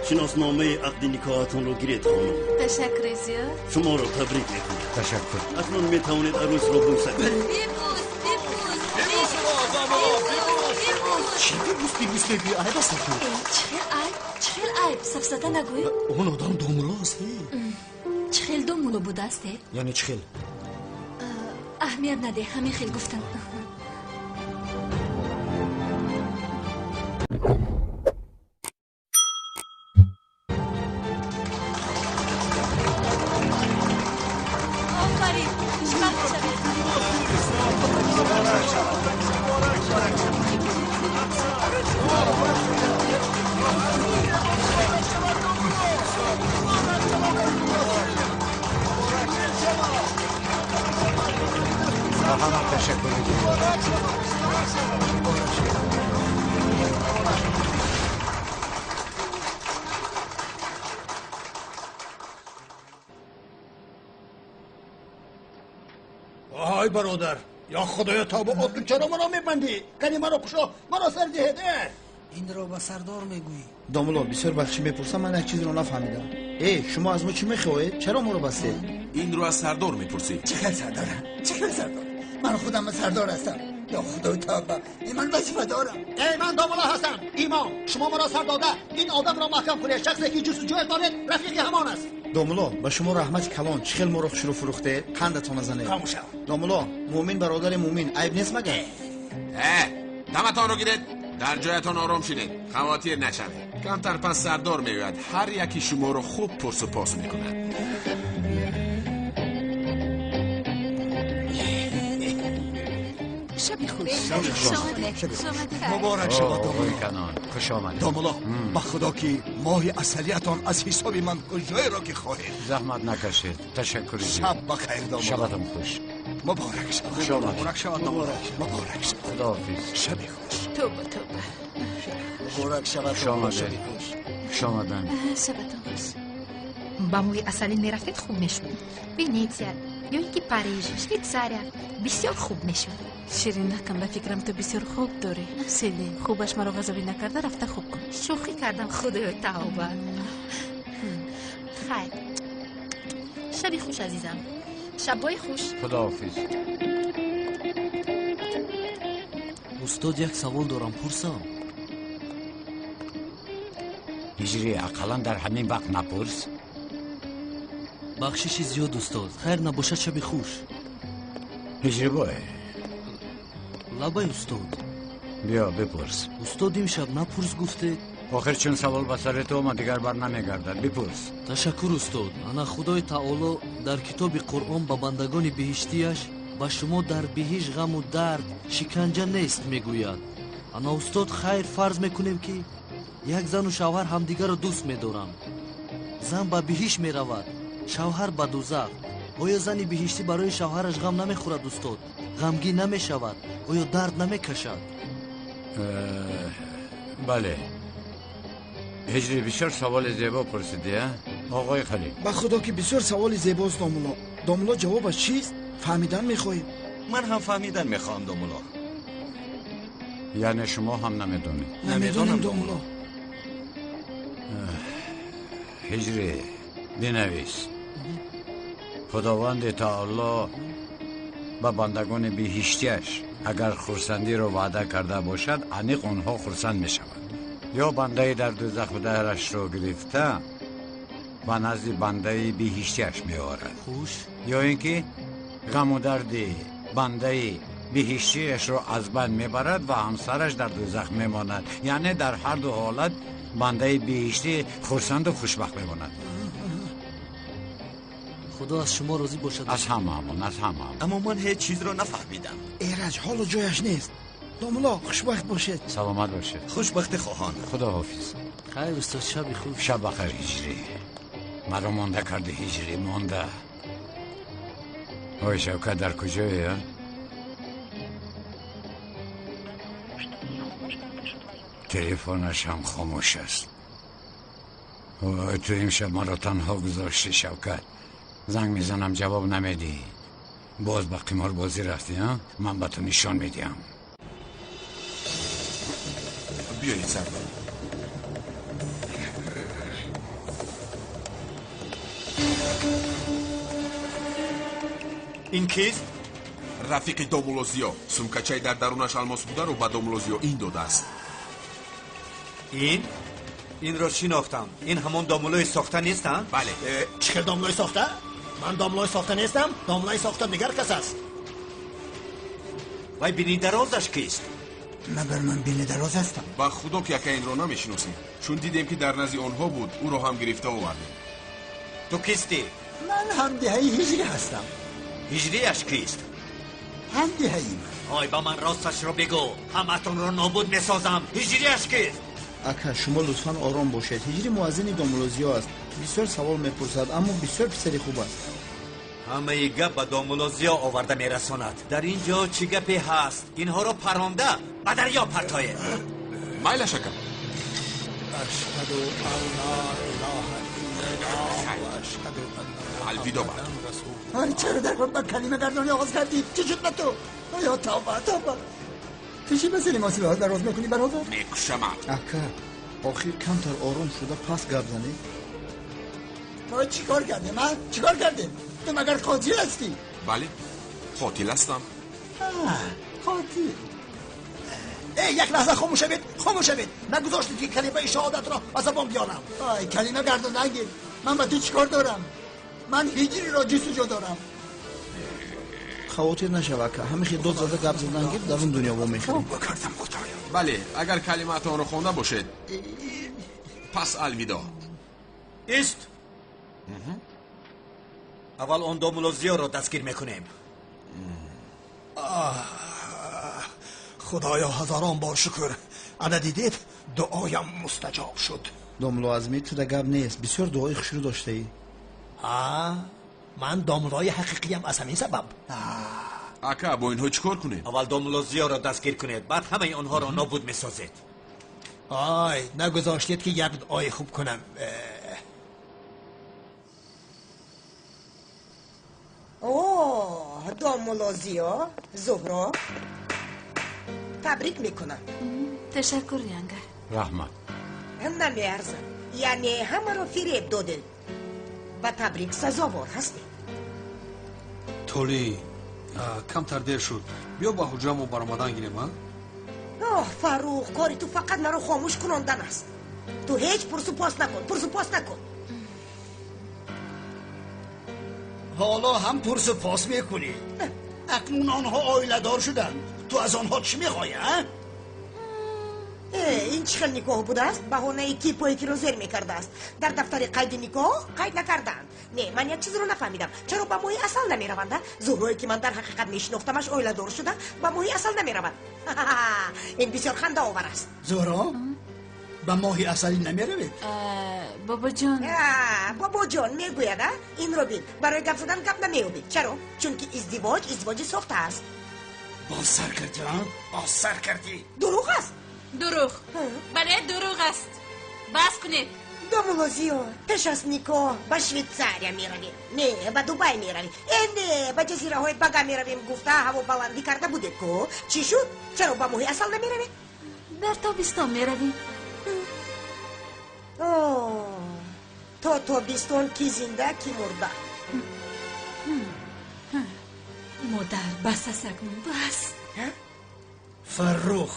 Шиносномаи ақди никоҳатонро гиред, хонум. Ташаккури зиёд. Шуморо табрик мекунам. Ташаккур. Акнун метавонед арӯсро бӯса кунед. Бибӯс, бибӯс, Чӣ бибӯс, бибӯс мегӯӣ? Айб аст ту. Чӣ хел айб? Чӣ хел айб? Сафсата нагӯй. Он одам домулло аст. Чӣ хел домулло будааст? Яъне чӣ хел? Аҳамият надеҳ, ҳамин хел гуфтам. Ай бародар, ё худоё тавба, ту чаро маро мебандӣ? Кани маро кушо, маро сар диҳед. Инро ба сардор мегӯӣ. Домулло, бисёр бахшӣ мепурсам, ман як чизро нафаҳмидам. Э, шумо аз мо чӣ мехоҳед? Чаро моро бастед? Инро аз сардор мепурсӣ. Чӣ хел сардорам? Чӣ хел сардор? Ман худам сардор ҳастам. Ё худои тавба, ман вазифа дорам. Эй, ман домулло ҳастам. Имом, шумо маро сар дода, ин одамро маҳкам кунед. Шахсе ки ҷустуҷӯяш доред, рафиқи ҳамон аст. Домулло, ба шумо раҳмати калон. Чӣ хел моро хушрӯ фурӯхтед? Қандатона занед. Хомӯш шав. Домулло, муъмин бародари муъмин, айб нест магар? Даматонро гиред, дар ҷоятон ором шинед, хавотир нашавед. Камтар пас сардор меояд, ҳар яки шуморо хуб пурсу пос мекунад. Шаби хуш. Муборак шавад, оғои Канон. Хуш омадед. Домулло, ба худо ки моҳи асалиятон аз ҳисоби ман куҷоеро ки хоҳед. Заҳмат накашед. Ташаккури зиёд. Шаб ба хайр, домулло. Шабатон хуш. Муборак шавад. Хуш омадед. Муборак шавад, домулло. Муборак шавад. Худоҳофиз. Шаби хуш. Тавба, тавба. Муборак шавад. Хуш омадед. Хуш омаданд. Шабатон хуш. Ба моҳи асалин мерафтед, хуб мешуд. Венеция ё ин ки Париж, Швейтсария бисёр хуб мешуд. Ширинакам, ба фикрам ту бисёр хоб дорӣ. Селин, хубаш маро ғазабӣ накарда, рафта хоб кун. Шӯхӣ кардам, худоё тавба. Хайр, шаби хуш, азизам. Шабҳои хуш. Худоҳофиз. Устод, як савол дорам, пурсам? Ҳиҷрӣ, ақаллан дар ҳамин вақт напурс. Бахшиши зиёд, устод. Хайр набошад, шаби хуш. Ҳиҷрибой. Лабай, устод. Биё, бипурс. Устод, имшаб напурс гуфтед. Охир чун савол ба сари ту омад, дигар бар намегардад. Бипурс. Ташаккур, устод. Ана Худои Таоло дар китоби Қуръон ба бандагони биҳиштияш ба шумо дар биҳишт ғаму дард, шиканҷа нест мегӯяд. Ана устод, хайр, фарз мекунем ки як зану шавҳар ҳамдигарро дӯст медоранд. Зан ба биҳишт меравад, шавҳар ба дузах. Оё зани биҳиштӣ барои шавҳараш ғам намехӯрад, устод? Ғамгин намешавад? Оё дард намекашад? Бале. Ҳиҷрӣ, бисёр саволи зебо пурсидӣ, оғои Халил. Ба худо ки бисёр саволи зебост, домулло. Домулло, ҷавобаш чист? Фаҳмидан мехоҳем. Ман ҳам фаҳмидан мехоҳам, домулло. Яъне шумо ҳам намедонед? Намедонам, домулло. Ҳиҷрӣ, бинавис. Худованди Таоло ба бандагони биҳиштияш агар хурсандиро ваъда карда бошад, аниқ онҳо хурсанд мешаванд. Ё бандаи дар дӯзах будаашро гирифта ба назди бандаи биҳиштияш меорад. Хуш. Ё ин ки ғаму дарди бандаи биҳиштияшро аз байн мебарад ва ҳамсараш дар дӯзах мемонад. Яъне дар ҳар ду ҳолат бандаи биҳиштӣ хурсанду хушбахт мемонад. Худо аз шумо розӣ бошад. Аз ҳамаамон, аз ҳамаамон. Аммо ман ҳеҷ чизро нафаҳмидам. Эраҷ, ҳоло ҷояш нест. Домулло, хушбахт бошед. Саломат бошед. Хушбахти хоҳон. Худоҳофиз. Хайр, устод, шаби хуш. Шаб бахайр, ҳиҷрӣ. Маро монда карди, ҳиҷрӣ, монда. Ой, Шавкат дар куҷое, а? Телефонаш ҳам хомӯш аст. Ой, ту имшаб маро танҳо гузоштӣ, Шавкат. Занг мезанам, ҷавоб намедиҳӣ. Боз ба қиморбозӣ рафтӣ, а? Ман ба ту нишон медиҳам. Биёед, сардор. Ин кист? Рафиқи домулло Зиё. Сумкачаи дар дарунаш алмос бударо ба домулло Зиё ин додааст. Ин? Инро шинохтам. Ин ҳамон домуллои сохта нест, а? Бале. Чӣ хел домуллои сохта? Ман домуллои сохта нестам. Домуллои сохта дигар кас аст. Вай бинидарозаш кист? Магар ман бинидароз ҳастам? Ба худо ки ака инро намешиносем. Чун дидем ки дар назди онҳо буд, ӯро ҳам гирифта овардем. Ту кистӣ? Ман ҳамдиҳаи ҳиҷрӣ ҳастам. Ҳиҷрияш кист? Ҳамдиҳаи ман. Ой, ба ман росташро бигӯ, ҳаматонро нобуд месозам. Ҳиҷрияш кист? Ака, шумо лутфан ором бошед. Ҳиҷри муаззини домулло Зиё аст. Бисёр савол мепурсад, аммо бисёр писари хуб аст. Ҳамаи гап ба домулло Зиё оварда мерасонад. Дар ин ҷо чӣ гапе ҳаст? Инҳоро паронда ба дарё партоед. Майлаш, ака. Ашҳаду ан ла илаҳа иллаллоҳ ва ашҳаду анна алвидо бад. Ай, чаро дар ба калима гардонӣ оғоз кардӣ? Чӣ шуд ба ту? Оё тавба, тавба. Ту чӣ ба сари мо силоҳ дароз мекунӣ, бародар? Мекушамат. Ака, охир камтар ором шуда пас гап занед. Мо чӣ кор кардем, а? Чӣ кор кардем? Ту магар қотил ҳастӣ? Бале, қотил ҳастам. Қотил. Эй, як лаҳза хомӯш шавед, хомӯш шавед. Нагузоштед ки калимаи шаҳодатро ба забон биёрам. Ай, калима гардон нагир. Ман ба ту чӣ кор дорам? Ман ҳиҷриро ҷустуҷӯ дорам. Хавотир нашав, ака. Ҳамин хел дод зада гап задан гир, дар он дунё вомехӯрем. Кардам, худоё. Бале, агар калимаатонро хонда бошед, пас алвидо. Ист. Аввал он домулло Зиёро дастгир мекунем. Худоё, ҳазорон бор шукр. Ана дидед, дуоям мустаҷоб шуд. Домулло Азмӣ, туда гап нест. Бисёр дуои хушрӯ доштаӣ. Ман домуллои ҳақиқиям аз ҳамин сабаб. Ака, бо инҳо чӣ кор кунем? Аввал домулло Зиёро дастгир кунед, баъд ҳамаи онҳоро нобуд месозед. Ай, нагузоштед ки як дуои хуб кунам. О, домулло Зиё, Зуҳро, табрик мекунам. Ташаккур, янга. Раҳмат. Намеарзад. Яъне ҳамаро фиреб додед. Ба табрик сазовор ҳастед. Толӣ, камтар дер шуд. Биё ба ҳуҷрамо баромадан гирем, а? Оҳ, Фаррух, кори ту фақат маро хомӯш кунондан аст. Ту ҳеҷ пурсу пос накун, пурсу пос накун. Ҳоло ҳам пурсу пос мекунӣ. Акнун онҳо оиладор шуданд. Ту аз онҳо чӣ мехоҳӣ, а? Ин чӣ хел никоҳ будааст? Баҳонаи ки пое киро зер мекардааст. Дар дафтари қайди никоҳ қайд накардаанд. Не, ман як чизро нафаҳмидам. Чаро ба моҳи асал намераванд? Зуҳрое ки ман дар ҳақиқат мешинохтамаш оиладор шуда ба моҳи асал намеравад. Ин бисёр хандаовар аст. Зуҳро, ба моҳи асалӣ намеравед? Бобоҷон. Бобоҷон мегӯяд, а? Инро бин, барои гап задан гап намеёбӣ. Чаро? Чунки издивоҷ издивоҷи сохта аст. Боз сар кардӣ, а? Боз сар кардӣ. Дурӯғ аст. Дурӯғ. Бале, дурӯғ аст. Бас кунед. Домулло Зиё, пеш аз никоҳ ба Швейтсария меравем. Не, ба Дубай меравем. Не, ба ҷазираҳои Бага меравем гуфта ҳавобаландӣ карда будед ку. Чӣ шуд? Чаро ба моҳи асал намеравед? Дар тобистон меравем. То тобистон ки зинда, ки мурда. Модар, бас аст акнун, бас. Фаррух.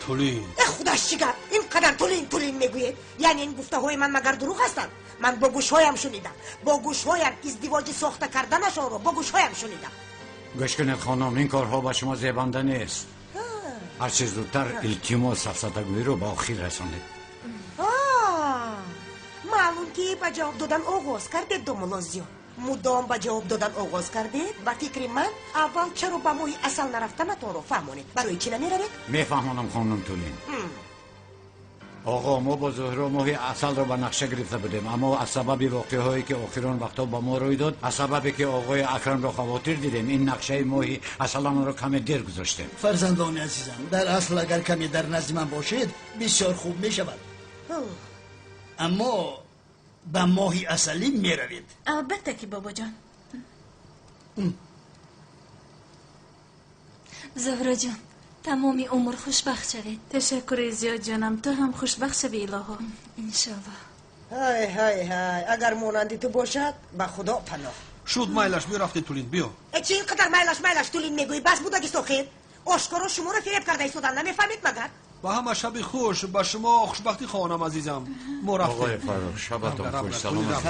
Тулин. Худаш чӣ гап? Ин қадар тулин тулин мегӯед? Яъне ин гуфтаҳои ман магар дурӯғ ҳастанд? Ман бо гӯшҳоям шунидам. Бо гӯшҳоям издивоҷи сохта карданашонро бо гӯшҳоям шунидам. Гӯш кунед, хонум, ин корҳо ба шумо зебанда нест. Ҳарчи зудтар илтимос сафсатагӯиро ба охир расонед. Маълум ки ба ҷавоб додан оғоз кардед, домулло Зиё. Мудом ба ҷавоб додан оғоз кардед. Ба фикри ман аввал чаро ба моҳи асал нарафтанатонро фаҳмонед. Барои чӣ намеравед? Мефаҳмонам, хонум Тулин. Оғо, мо бо Зуҳро моҳи асалро ба нақша гирифта будем, аммо аз сабаби воқеаҳое ки охирон вақтҳо ба мо рӯй дод, аз сабабе ки оғои Акрамро хавотир дидем, ин нақшаи моҳи асаламонро каме дер гузоштем. Фарзандони азизам, дар асл агар каме дар назди ман бошед, бисёр хуб мешавад. Аммо ба моҳи асалӣ меравед. Албатта ки, бобоҷон. Зуҳроҷон, тамоми умр хушбахт шавед. Ташаккури зиёд, ҷонам. Ту ҳам хушбахт шавӣ, илоҳо. Иншоаллоҳ. Ҳай ҳай ҳай, агар монанди ту бошад, ба худо паноҳ. Шуд, майлаш, биё рафтем, Тулин, биё. Э, чи ин қадар майлаш майлаш, Тулин мегӯӣ? Бас будагист охир. Ошкоро шуморо фиреб карда истодан, намефаҳмед магар? Ба ҳама шаби хуш, ба шумо хушбахтӣ хоҳонам, азизам. Мо рафтем. Оғои Фаррух, шабатон хуш, саломат.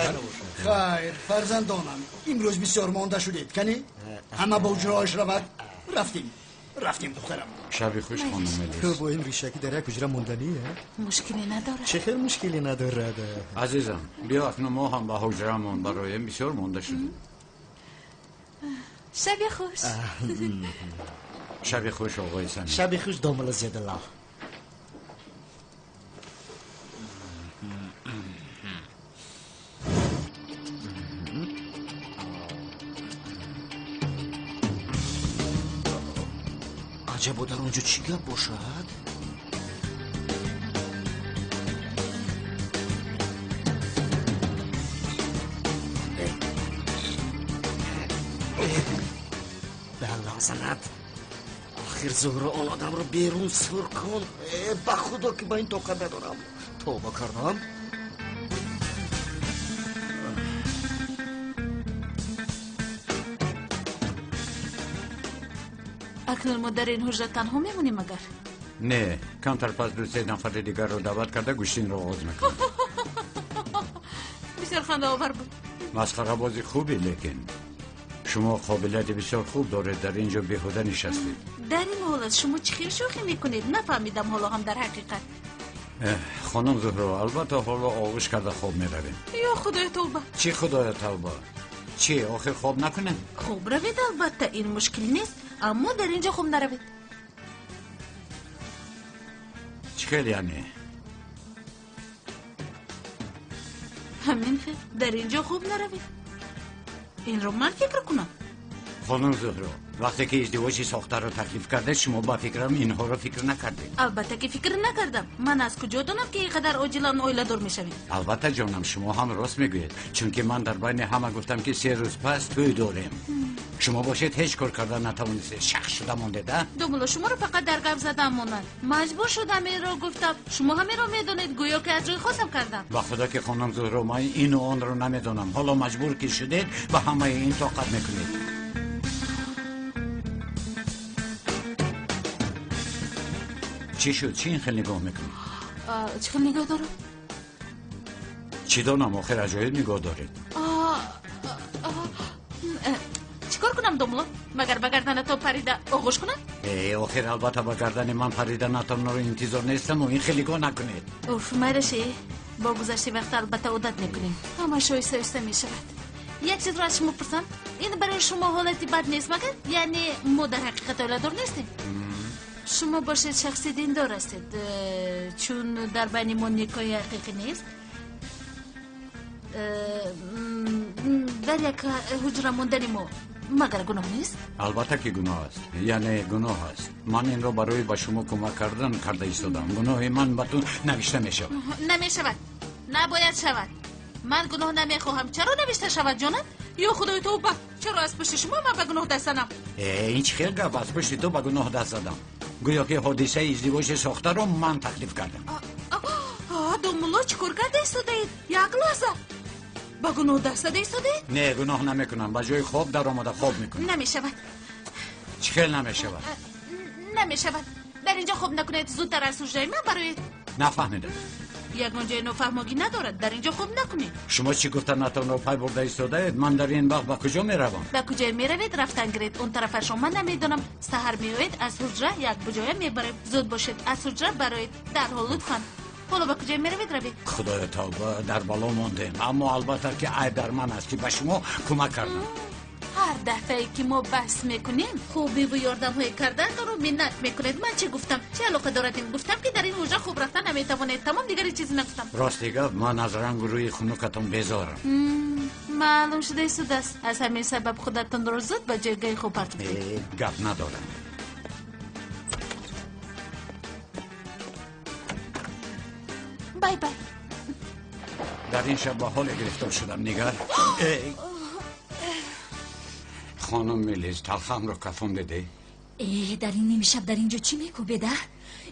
Хайр, фарзандонам, имрӯз бисёр монда шудед. Кани ҳама ба ҳуҷраҳояш равад. Рафтем, рафтем, духтарам. Шаби хуш, хонум Мелис. Ту бо ин ришакӣ дар як ҳуҷра монданӣ? Мушкиле надорад. Чӣ хел мушкиле надорад? Азизам, биё акнун мо ҳам ба ҳуҷраамон бароем, бисёр монда шудем. Шаби хуш. Шаби хуш, оғои Самим. Шаби хуш, домула Зиёдулло. Аҷабо, дар он ҷо чӣ гап бошад? Ба Аллоҳ занад. Охир Зуҳро, он одамро берун сур кун. Ба худо ки ба ин тоқат надорам. Тавба кардам. Акнун мо дар ин ҳуҷра танҳо мемонем магар? Не, камтар пас ду се нафари дигарро даъват карда гӯштинро оғоз мекунем. Бисёр хандаовар буд. Масхарабози хубе, лекин шумо қобилияти бисёр хуб доред, дар ин ҷо беҳуда нишастед. Дар ин ҳолат шумо чӣ хел шӯхӣ мекунед? Нафаҳмидам ҳоло ҳам дар ҳақиқат. Хонум Зуҳро, албатта ҳоло оғӯш карда хоб меравем. Ё худоё, тавба! Чӣ худоё тавба? Чӣ, охир хоб накунем? Хоб равед, албатта, ин мушкил нест, аммо дар ин ҷо хоб наравед. Чӣ хел яъне? Ҳамин хел, дар ин ҷо хоб наравед. Инро ман фикр кунам. Хонум Зуҳро, вақте ки издивоҷи сохтаро таклиф кардед, шумо ба фикрам инҳоро фикр накардед. Албатта ки фикр накардам. Ман аз куҷо донам ки ин қадар оҷилан оиладор мешавем? Албатта, ҷонам, шумо ҳам рост мегӯед, чунки ман дар байни ҳама гуфтам ки 3 рӯз пас тӯй дорем. Шумо бошед ҳеҷ кор карда натавонистед, шахс шуда мондед, а? Домулло, шуморо фақат дар гап задан монанд. Маҷбур шудам инро гуфтам. Шумо ҳаминро медонед, гӯё ки аз рӯи хосам кардам. Ба худо ки хонум Зуҳро, ман ину онро намедонам. Ҳоло маҷбур ки шудед, ба ҳамаи ин тоқат мекунед. Чӣ шуд? Чӣ ин хел нигоҳ мекунед? Чӣ хел нигоҳ дорам? Чӣ донам, охир аҷоиб нигоҳ доред. Чӣ кор кунам, домулло? Магар ба гарданатон парида оғӯш кунам? Э, охир албатта ба гардани ман париданатонро интизор нестаму ин хел нигоҳ накунед. Уф, майраши, бо гузашти вақт албатта одат мекунем. Ҳамаш оҳиста оҳиста мешавад. Як чизро аз шумо пурсам, ин барои шумо ҳолати бад нест магар? Яъне мо дар ҳақиқат оиладор нестем? Шумо бошед шахси диндор ҳастед, чун дар байни мо никоҳи ҳақиқӣ нест. Дар як ҳуҷра мондани мо магар гуноҳ нест? Албатта ки гуноҳ аст, яъне гуноҳ аст. Ман инро барои ба шумо кӯмак кардан карда истодам. Гуноҳи ман ба ту навишта мешавад. Намешавад, набояд шавад. Ман гуноҳ намехоҳам. Чаро навишта шавад, ҷонам? Ё худои тавба, чаро аз пушти шумо ман ба гуноҳ даст занам? Э, ин чӣ хел гап? Аз пушти ту ба гуноҳ даст задам? Гӯё ки ҳодисаи издивоҷи сохтаро ман таклиф кардам. Домулло, чӣ кор карда истодаед? Як лаҳза, ба гуноҳ даст зада истодаед? Не, гуноҳ намекунам. Ба ҷои хоб даромада хоб мекунам. Намешавад. Чӣ хел намешавад? Намешавад. Дар ин ҷо хоб накунед, зудтар аз ҳуҷраи ман бароед. Нафаҳмидам. Ягон ҷои нофаҳмогӣ надорад. Дар ин ҷо хоб накунед. Шумо чӣ гуфтанатонро пай бурда истодаед? Ман дар ин вақт ба куҷо меравам? Ба куҷое меравед, рафтан гиред. Он тарафашро ман намедонам. Саҳар меоед, аз ҳуҷра як буҷоя мебарем. Зуд бошед, аз ҳуҷра бароед дарҳол, лутфан. Ҳоло ба куҷое меравед, равед. Худоё тавба, дар бало мондем. Аммо албатта ки айб дар ман аст ки ба шумо кӯмак кардам. Ҳар дафъае ки мо баҳс мекунем, хубиву ёрдамҳои кардаатонро миннат мекунед. Ман чӣ гуфтам? Чӣ алоқа дорад ин? Гуфтам ки дар ин ҳуҷра хуб рафта наметавонед. Тамом, дигари чизе нагуфтам. Рости гап, ман аз рангу рӯи хунукатон безорам. Маълум шуда истодааст. Аз ҳамин сабаб худатонро зуд ба ҷойгоҳи хуб партофтед. Гап надорам. Бай бай. Дар ин шаб ба ҳоле гирифтор шудам, нигар. Хонум Мелис, талхамро кафон диде? Э, дар ин нимшаб дар ин ҷо чӣ мекӯбед, а?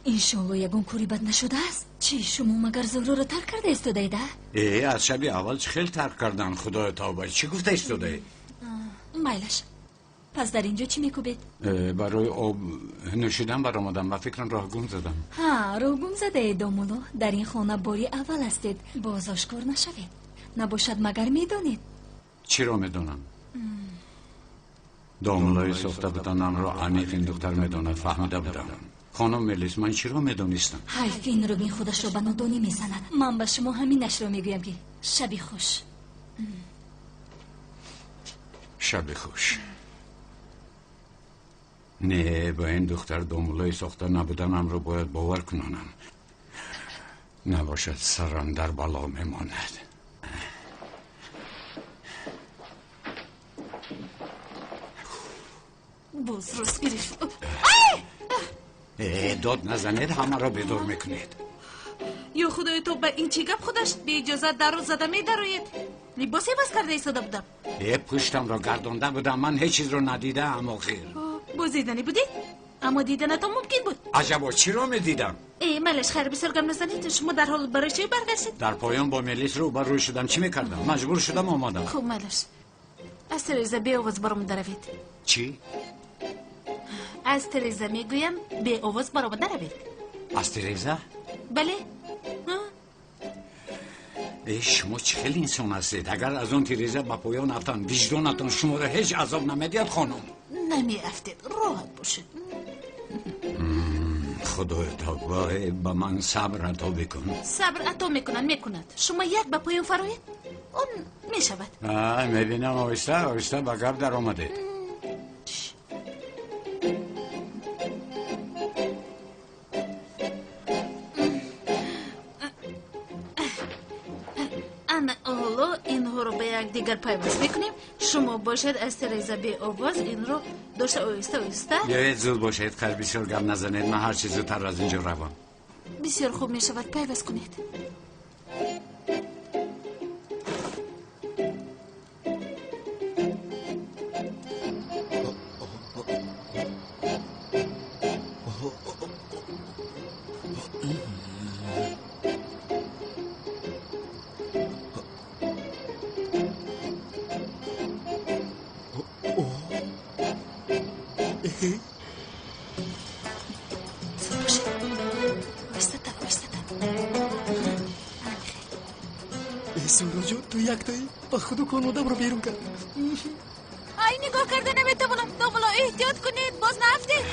Иншоалло ягон кори бад нашудааст? Чӣ, шумо магар Зуҳроро тарк карда истодаед, а? Э, аз шаби аввал чӣ хел тарк кардан, худоё тавба, чӣ гуфта истодаед? Майлаш. Пас дар ин ҷо чӣ мекӯбед? Барои об нӯшидан баромадам, ба фикрам роҳ гум задам. Ҳа, роҳ гум задаед, домулло. Дар ин хона бори аввал ҳастед. Боз ошкор нашавед. Набошад магар медонед? Чиро медонам? Домуллои сохта буданамро аниқ ин духтар медонад, фаҳмида будам. Хонум Мелис, ман чиро медонистам? Ҳайф, ин рубин худашро ба нодонӣ мезанад. Ман ба шумо ҳаминашро мегӯям ки шаби хуш. Шаби хуш. Не, ба ин духтар домуллои сохта набуданамро бояд бовар кунонам. Набошад сарам дар бало мемонад. Боз рост гирифт. Дод назанед, ҳамаро бедор мекунед. Ё худои то, ба ин чӣ гап худаш? Беиҷозат дарро зада медароед. Либос иваз карда истода будам. Пуштамро гардонда будам, ман ҳеҷ чизро надидаам охир. Боз диданӣ будед? Аммо диданатон мумкин буд. Аҷабо, чиро медидам? Майлаш, хайр, бисёр гап назанед. Шумо дар ҳол барои чӣ баргаштед? Дар поён бо Мелис рӯ ба рӯ шудам. Чӣ мекардам? Маҷбур шудам, омадам. Хуб, майлаш. Аз тиреза беовоз баромада равед. Чӣ? Аз тиреза мегӯям, беовоз баромада равед. Аз тиреза? Бале. Шумо чӣ хел инсон ҳастед? Агар аз он тиреза ба поён афтам, виҷдонатон шуморо ҳеҷ азоб намедиҳад, хонум? Намеафтед, роҳат бошед. Худои тавба, ба ман сабр ато бикун. Сабр ато мекунад, мекунад. Шумо як ба поён фароед, он мешавад. Мебинам, оҳиста оҳиста ба гап даромадед. Ана ҳоло инҳоро ба якдигар пайваст мекунем. Шумо бошед аз тиреза беовоз инро дошта оҳиста оҳиста. Биёед, зуд бошед, хайр, бисёр гап назанед, ман ҳарчи зудтар аз ин ҷо равам. Бисёр хуб мешавад, пайваст кунед. Зуҳроҷон, ту яктоӣ ба худу кон одамро берун кард. Ай, нигоҳ карда наметавонам. Домулло, эҳтиёт кунед, боз наафтед.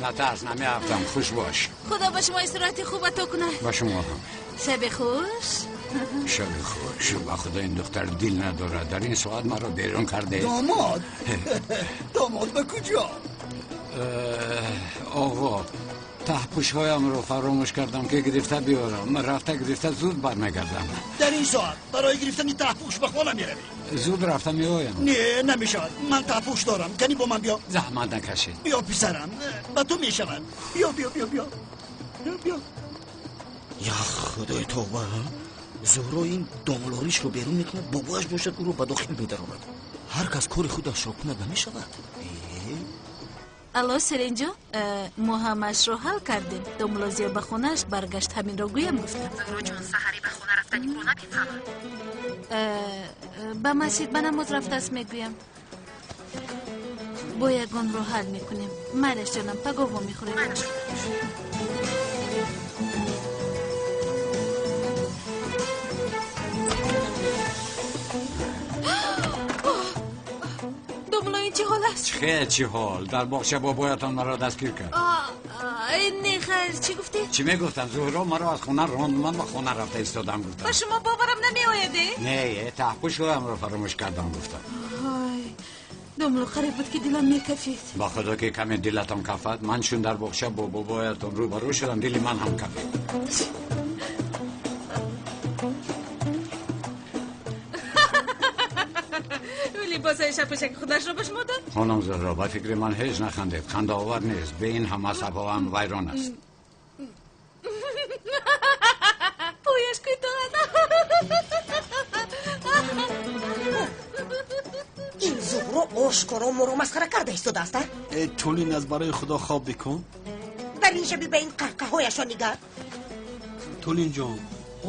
Натарс, намеафтам, хуш бош. Худо ба шумо истироҳати хуб ато кунад. Ба шумо ҳам. Шаби хуш. Шаби хуш. Ба худо ин духтар дил надорад. Дар ин соат маро берун карде. Домод, домод ба куҷо? Оғо, таҳпӯшҳоямро фаромӯш кардам ки гирифта биёрам. Рафта гирифта зуд бармегардам. Дар ин соат барои гирифтани таҳпӯш ба хона меравӣ? Зуд рафта меоям. Не, намешавад, ман таҳпӯш дорам. Кани бо ман биё. Заҳмат накашед. Биё писарам, ба ту мешавад. Биё, биё, биё, биё, биё. Я худои тавба, Зуҳро ин домулоришро берун мекунад, бобояш бошад ӯро ба дохил медарорад. Ҳар кас кори худашро кунад намешавад. Алло, Селинҷон, мо ҳамаашро ҳал кардем. Домулло Зиё ба хонааш баргашт, ҳаминро гӯям гуфтам. Зуҳроҷон, саҳарӣ ба хона рафтани ӯро намефаҳмам. Ба масҷид ба намоз рафтааст, мегӯям. Бо ягонро ҳал мекунем. Майлаш ҷонам, пагоҳ вомехӯрем. Домулло, ин чӣ ҳол аст? Чӣ чӣ ҳол? Дар боғча бобоятон маро дастгир кард. Не, хайр, чӣ гуфтӣ? Чӣ мегуфтам? Зуҳро маро аз хона ронд, ман ба хона рафта истодам гуфтам. Ба шумо боварам намеояд, э? Не, таҳпӯшҳоямро фаромӯш кардам гуфтам. Ҳой, домло, қариб буд ки дилам мекафид. Ба худо ки каме дилатон кафад, ман чун дар боғча бо бобоятон рӯбарӯ шудам, дили ман ҳам кафид. Либосҳои шапӯшаки худашро ба шумо дод? Хонум Зуҳро, ба фикри ман ҳеҷ нахандед. Хандаовар нест. Бе ин ҳама сабабам вайрон аст. Пояш кӯтоҳ. Ин Зуҳро ошкоро моро масхара карда истодааст, а? Э, Тулин, аз барои худо хоб бикун. Дар ин шаби ба ин қаҳқаҳояшон нигар. Тулин ҷон,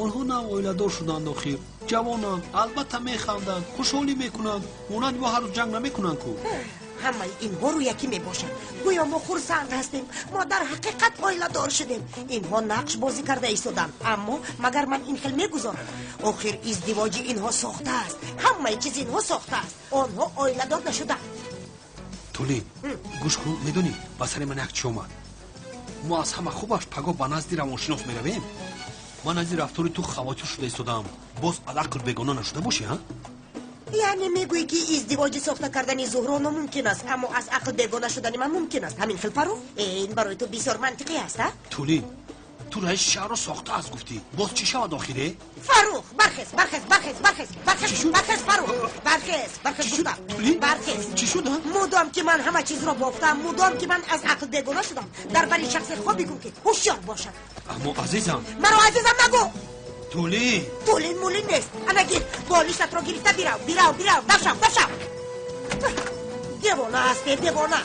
онҳо нав оиладор шуданд охир. Ҷавонанд, албатта механданд, хушҳолӣ мекунанд. Монанди мо ҳар рӯз ҷанг намекунанд ку. Ҳамаи инҳо рӯякӣ мебошанд. Гӯё мо хурсанд ҳастем. Мо дар ҳақиқат оиладор шудем. Инҳо нақш бозӣ карда истоданд. Аммо магар ман ин хел мегузорам? Охир издивоҷи инҳо сохта аст. Ҳамаи чизи инҳо сохта аст. Онҳо оиладор нашуданд. Тулин, гӯш кун, медонӣ ба сари ман як чӣ омад? Мо аз ҳама хубаш пагоҳ ба назди равоншинос меравем. Ман аз ин рафтори ту хавотир шуда истодам. Боз аз ақл бегона нашуда бошӣ, ҳа? Яъне мегӯӣ ки издивоҷи сохта кардани Зуҳро номумкин аст, аммо аз ақл бегона шудани ман мумкин аст. Ҳамин хел, Фаррух? Ин барои ту бисёр мантиқӣ аст, а? Тулин, ту раиси шаҳрро сохта аст гуфтӣ. Боз чӣ шавад охире? Фаррух, бархез, бархез, бархез, бархез, бархез, бархез, Фаррух, бархез, бархез гуфтам. Бархез. Чӣ шуд, а? Мудом ки ман ҳама чизро бофтам, мудом ки ман аз ақл бегона шудам, дар бари шахсе хоб бикун ки ҳушёр бошад. Аммо азизам. Маро азизам нагӯ. Тулин. Тулин мулин нест. Ана гир, болиштатро гирифта бирав, бирав, бирав, давшав, давшав. Девона ҳастӣ, девона.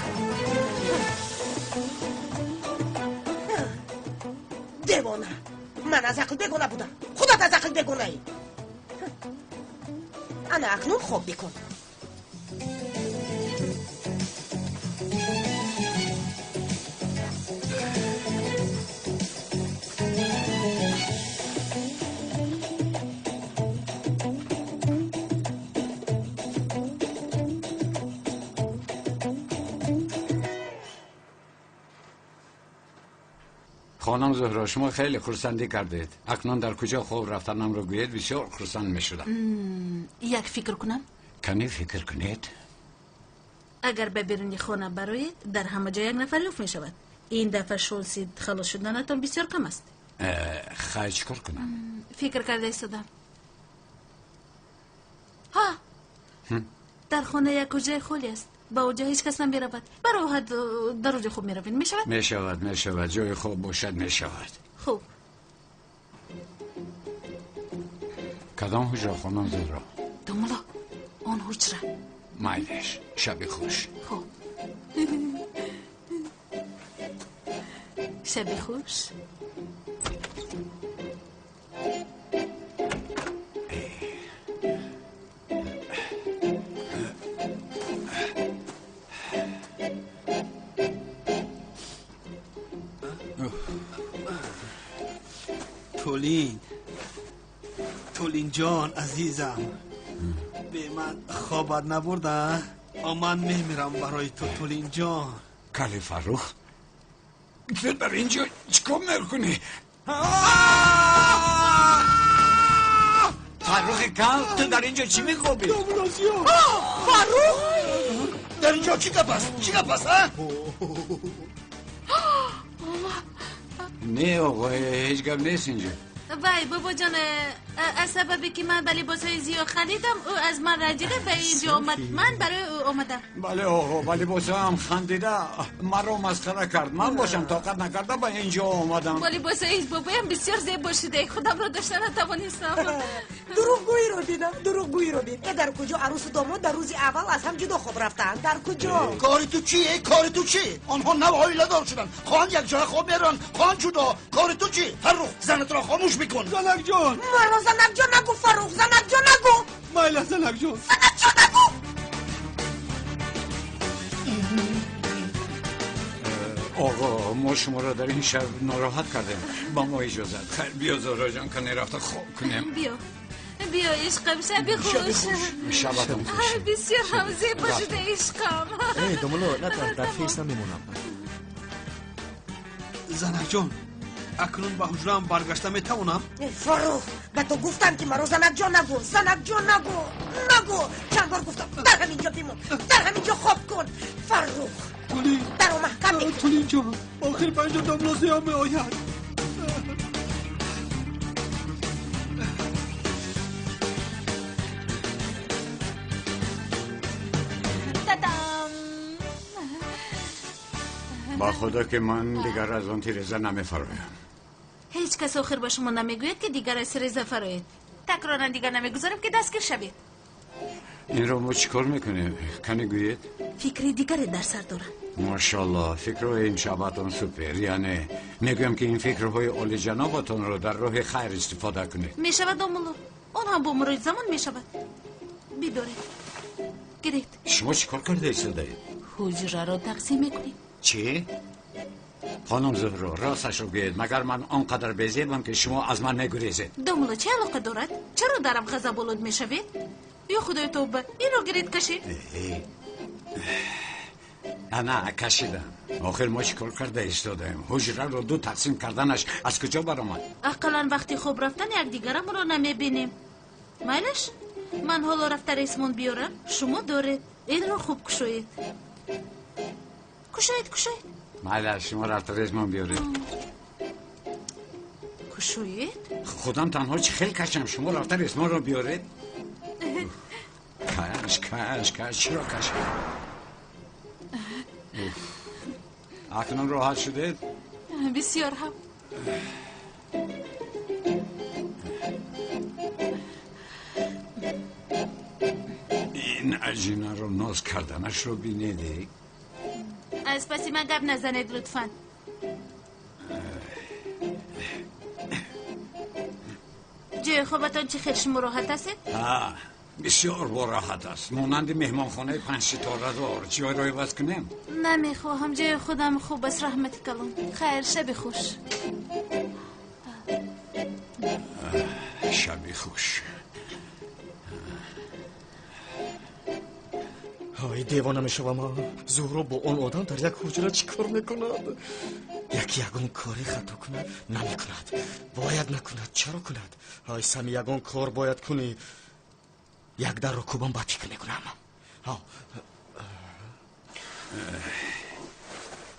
Девона. Ман аз ақл бегона будам. Худат аз ақл бегонаӣ. Ана акнун хоб бикун. خانم زهرا، شما خیلی خرسندی کردید. اکنون در کجا خواب رفتنم رو گویید بسیار خرسند می شدم. یک فکر کنم؟ کنی فکر کنید؟ اگر به بیرونی خانه بروید در همه جای یک نفر یافت می شود. این دفعه شانس خلاص شدنتان بسیار کم است. خیر چیکار کنم؟ فکر کرده ایستادم. ها، در خانه یک حجره خالی است. با اونجا هیچ کس نمیرود. براحت در اونجا خوب میروید. میشود؟ میشود، میشود. جای خوب باشد میشود. خوب. کدام حجره خانم زهرا؟ داملا، آن حجره. مایلش، شب خوش. خوب. شب خوش. تولین، تولین جان عزیزم، به من خوابت نبرده؟ من میمیرم برای تو تولین جان. کلی فرخ، تو در اینجا چیکار میکنی؟ فرخ کل، تو در اینجا چی میخوابی؟ فرخ در اینجا چی گپ است؟ چی گپ است؟ نه آقای، هیچ گپ نیست اینجا. وای بابا جان، از سببی که من به لباسهای زیاد خریدم او از من رنجیده به اینجا آمد. من برای او آمدم. بله آقا، با لباسهایم خندیده مرا مسخره کرد. من باشم طاقت نکرده به اینجا آمدم. با لباسهای بابایم بسیار زیبا شده، خودم را داشته نتوانستم. دروغگویی رو دیدم، دروغگویی رو دید. در کجا عروس و داماد در روز اول از هم جدا خواب رفتن؟ در کجا؟ کار تو چیه؟ کار تو چیه؟ آنها نو عائله دار شدن، خواهان یک جای خواب میرن، خواهان جدا. کار تو چیه؟ فرخ، زنت را خاموش بکن. زنک جان، مرا زنک جان نگو فرخ، زنک جان نگو. مایل زنک جان، زنک جان نگو. آقا، ما شما را در این شب ناراحت کردیم. با ما اجازت. خیر بیا زهرا جان که نرفته خواب کنیم. بیا بیا عشقم، شب خوش. شبتون خوش. بسیار هم زیبا شده عشقم. ای داملا، نه در فیس نمیمونم. Занакҷон, акнун ба ҳуҷраам баргашта метавонам? Фаррух, ба ту гуфтам, ки маро занакҷон нагӯ, занакҷон нагӯ, нагӯ. Чанд бор гуфтам, дар ҳамин ҷо бимон, дар ҳамин ҷо хоб кун. Фаррух, даро маҳкам мекун. Тулинҷон, охир ба инҷо домла Зиё меояд. Ба худо ки ман дигар аз он тиреза намефароям. Ҳеҷ кас охир ба шумо намегӯяд, ки дигар аз тиреза фароед. Такроран дигар намегузорем, ки дастгир шавед. Инро мо чӣ кор мекунем? Кане гӯед? Фикри дигаре дар сар дорам. Машаллоҳ, фикрҳои имшабатон супер. Яъне мегӯям, ки ин фикрҳои олиҷанобатонро дар роҳи хайр истифода кунед. Мешавад, домулло. Он ҳам бо мурури замон мешавад. Бидоред. Гиред. Шумо чӣ кор карда истодаед? Ҳуҷраро тақсим мекунем. Чӣ? Хонум Зуҳро, росташро гӯед, магар ман он қадар безебам, ки шумо аз ман мегурезед? Домулло, чӣ алоқа дорад? Чаро дарам ғазаболуд мешавед? Ё худои тавба, инро гиред, кашед. Ана, кашидам. Охир мо чӣ кор карда истодаем? Ҳуҷраро ду тақсим карданаш аз куҷо баромад? Ақаллан вақти хоб рафтан якдигарамонро намебинем. Майлаш? Ман ҳоло рафта ресмон биёрам, шумо доред. Инро хуб кушоед. Кушоед, кушоед. Майлаш, шумо рафта ресмон биёред. Кушоед? Худам танҳо чӣ хел кашам, шумо рафта ресмонро биёред. Каш, каш, каш, чиро кашед? Акнун роҳат шудед? Бисёр ҳам. Ин аҷинаро ноз карданашро бинед. Аз паси ман гап назанед, лутфан. Ҷои хобатон чӣ хел, шумо роҳат ҳастед? Бисёр бороҳат аст, монанди меҳмонхонаи панҷситорадор. Ҷойро иваз кунем? Намехоҳам, ҷои худам хуб аст, раҳмати калон. Хайр, шаби хуш. Шаби хуш. Ҳай, девона мешавам. Зуҳро бо он одам дар як ҳуҷра чӣ кор мекунад? Яки ягон кори хато кунад? Намекунад, бояд накунад. Чаро кунад? Ҳай, Сами, ягон кор бояд кунӣ. Як дарро кӯбам, баъд фикр мекунам.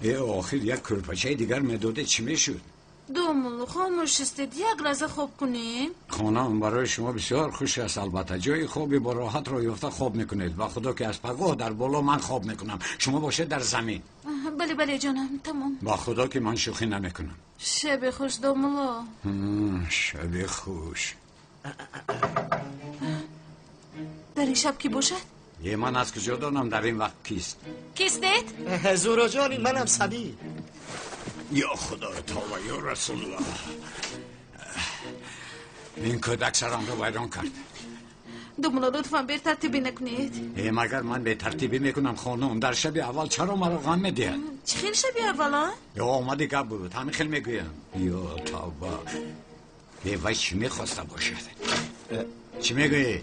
Э, охир як кӯрпачаи дигар медоде, чӣ мешуд? Домулло, хомӯш ҳастед, як лаҳза хоб кунем. Хонаам барои шумо бисёр хуш аст, албатта. Ҷои хоби бороҳатро ёфта хоб мекунед. Ба худо ки аз пагоҳ дар боло ман хоб мекунам, шумо бошед дар замин. Бале, бале, ҷонам, тамом. Ба худо ки ман шӯхӣ намекунам. Шаби хуш, домулло. Шаби хуш. Дар ин шаб кӣ бошад? Е, ман аз куҷо донам дар ин вақт кист? Кистед? Зуҳроҷон, манам Сабӣ. Ё худои тавба, ё расулуллоҳ, ин кӯдак сарамро вайрон кард. Домулло, лутфан бетартибӣ накунед. Э, магар ман бетартибӣ мекунам, хонум? Дар шаби аввал чаро маро ғам медиҳад? Чӣ хел шаби аввал, а? Ё омади гап буд, ҳамин хел мегӯям. Ё тавба, э, вай чӣ мехоста бошад? Чӣ мегӯӣ?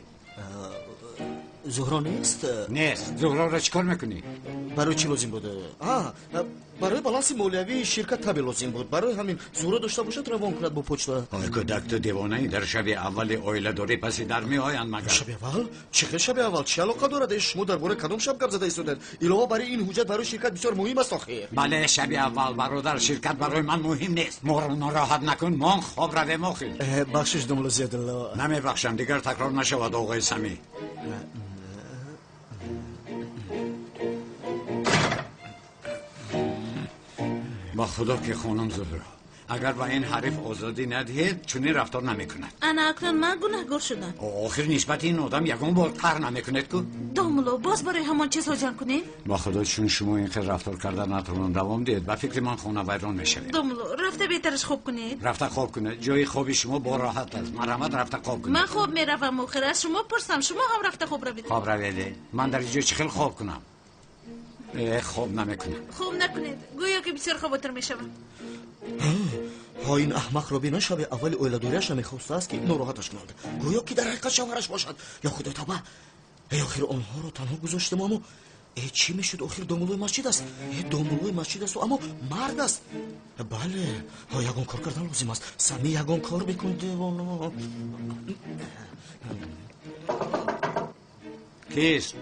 Зуҳро нест? Нест. Зуҳроро чӣ кор мекунӣ? Барои чӣ лозим буд? Барои баланси молиявии ширкат таби лозим буд. Барои ҳамин Зуҳро дошта бошад, равон кунад бо почта. Ой, кӯдак, ту девонаӣ. Дар шаби аввали оиладорӣ паси дар меоянд магар? Шаби аввал? Чӣ хел шаби аввал? Чӣ алоқа дорад? Шумо дар бораи кадом шаб гап зада истодаед? Илова бар ин, ҳуҷҷат барои ширкат бисёр муҳим аст охир. Бале, шаби аввал, бародар, ширкат барои ман муҳим нест. Моро нороҳат накун, мон хоб равем охир. Бахшиш, домла Зиёдулло. Намебахшам, дигар такрор нашавад, оғои Самӣ. Ба худо ки хонум Зуҳро, агар ба ин ҳариф озодӣ надиҳед, чунин рафтор намекунад. Ана акнун ман гунаҳгор шудам. Охир нисбати ин одам ягон бор қаҳр намекунед ку? Домулло, боз барои ҳамон чизҳо ҷанг кунем? Ба худо, чун шумо ин хел рафтор карда натавонам давом диҳед, ба фикри ман хона вайрон мешавед. Домулло, рафта беҳтараш хоб кунед. Рафта хоб кунед. Ҷои хоби шумо бороҳат аст. Марҳамат, рафта хоб кунед. Ман хоб меравам охир. Аз шумо пурсам, шумо ҳам рафта хоб равед. Хоб равед. Ман дар инҷо чӣ хел хоб кунам? Хоб намекунам. Хоб накунед, гӯё ки бисёр хоботир мешавам. Ҳо, ин аҳмақро бина, шаби аввали оиладориаш намехостааст, ки нороҳаташ кунанд. Гӯё ки дар ҳақиқат шавҳараш бошад. Ё худои тавба, эй, охир онҳоро танҳо гузоштем, аммо Чӣ мешуд? Охир домулои масҷид аст. Домулои масҷид аст, аммо мард аст. Бале, ягон кор кардан лозим аст. Сами, ягон кор бикун, девона. Кист?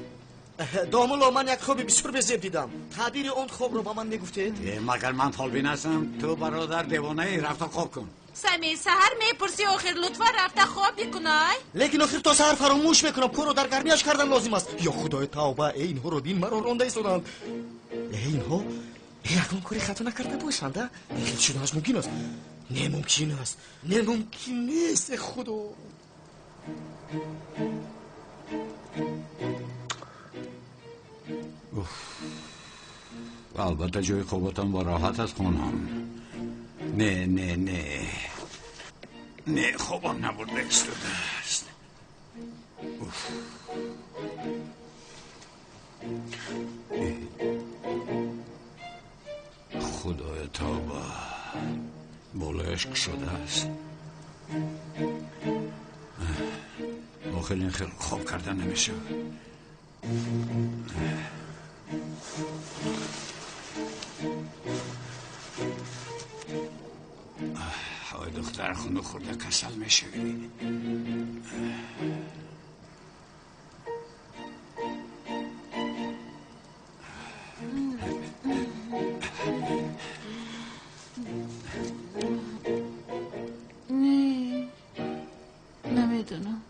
Домуло, ман як хоби бисёр безеб дидам. Таъбири он хобро ба ман мегуфтед? Магар ман фолбин ҳастам? Ту бародар девонаӣ, рафта хоб кун. Сами, саҳар мепурсӣ, охир лутфан рафта хоб бикунай. Лекин охир то саҳар фаромӯш мекунам. Корро дар гармиаш кардан лозим аст. Ё худои тавба, э инҳоро бин, маро ронда истоданд. Э инҳо ягон кори хато накарда бошанд, а? Хел шуданаш мумкин аст? Не, мумкин аст. Не, мумкин нест, э худо. Албатта ҷои хобатон бо роҳат аст, хонам. Не, не, не, не, хобам набурда истодааст. Худоя тавба, болояш кушодааст. Охир ин хел хоб карда намешавад. Ой духтар, хунук хӯрда касал мешавӣ. Не, намедонам.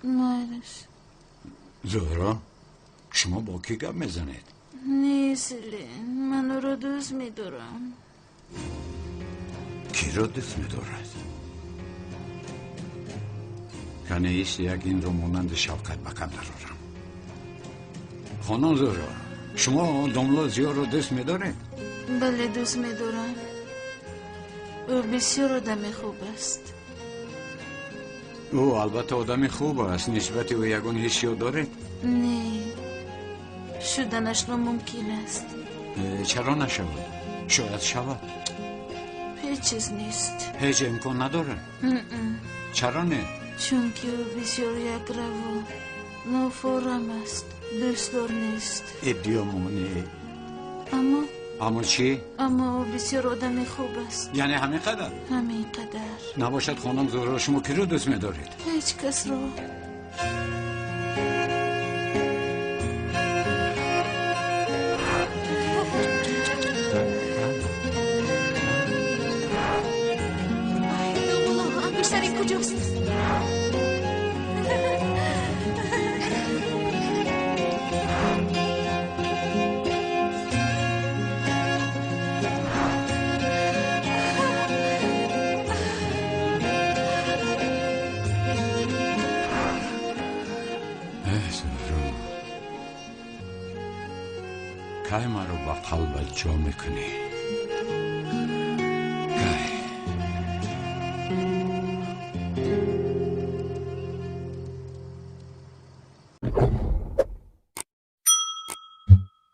Майлаш. Зуҳро, шумо бо кӣ гап мезанед? Не, Селин, ман ӯро дӯст медорам. Киро дӯст медорад? Канеист як инро монанди Шавкат ба кам дарорам. Хонум Зуҳро, шумо домло Зиёро дӯст медоред? Бале, дӯст медорам. Ӯ бисёр одами хуб аст. Ӯ албатта одами хуб аст. Нисбати ӯ ягон ҳиссиёт доред? Не, шуданаш номумкин аст. Чаро нашавад? Шояд шавад. Ҳеҷ чиз нест. Ҳеҷ имкон надорад? Чаро не? Чунки ӯ бисёр якраву нофорам аст, дӯстдор нест. Э биёмоне. Аммо? Аммо чӣ? Аммо ӯ бисёр одами хуб аст. Яъне ҳамин қадар? Ҳамин қадар. Набошад, хонум Зуҳро, шумо киро дӯст медоред? Ҳеҷ касро. Ангуштари куҷост? Кай маро ба қалбат ҷо мекунӣ?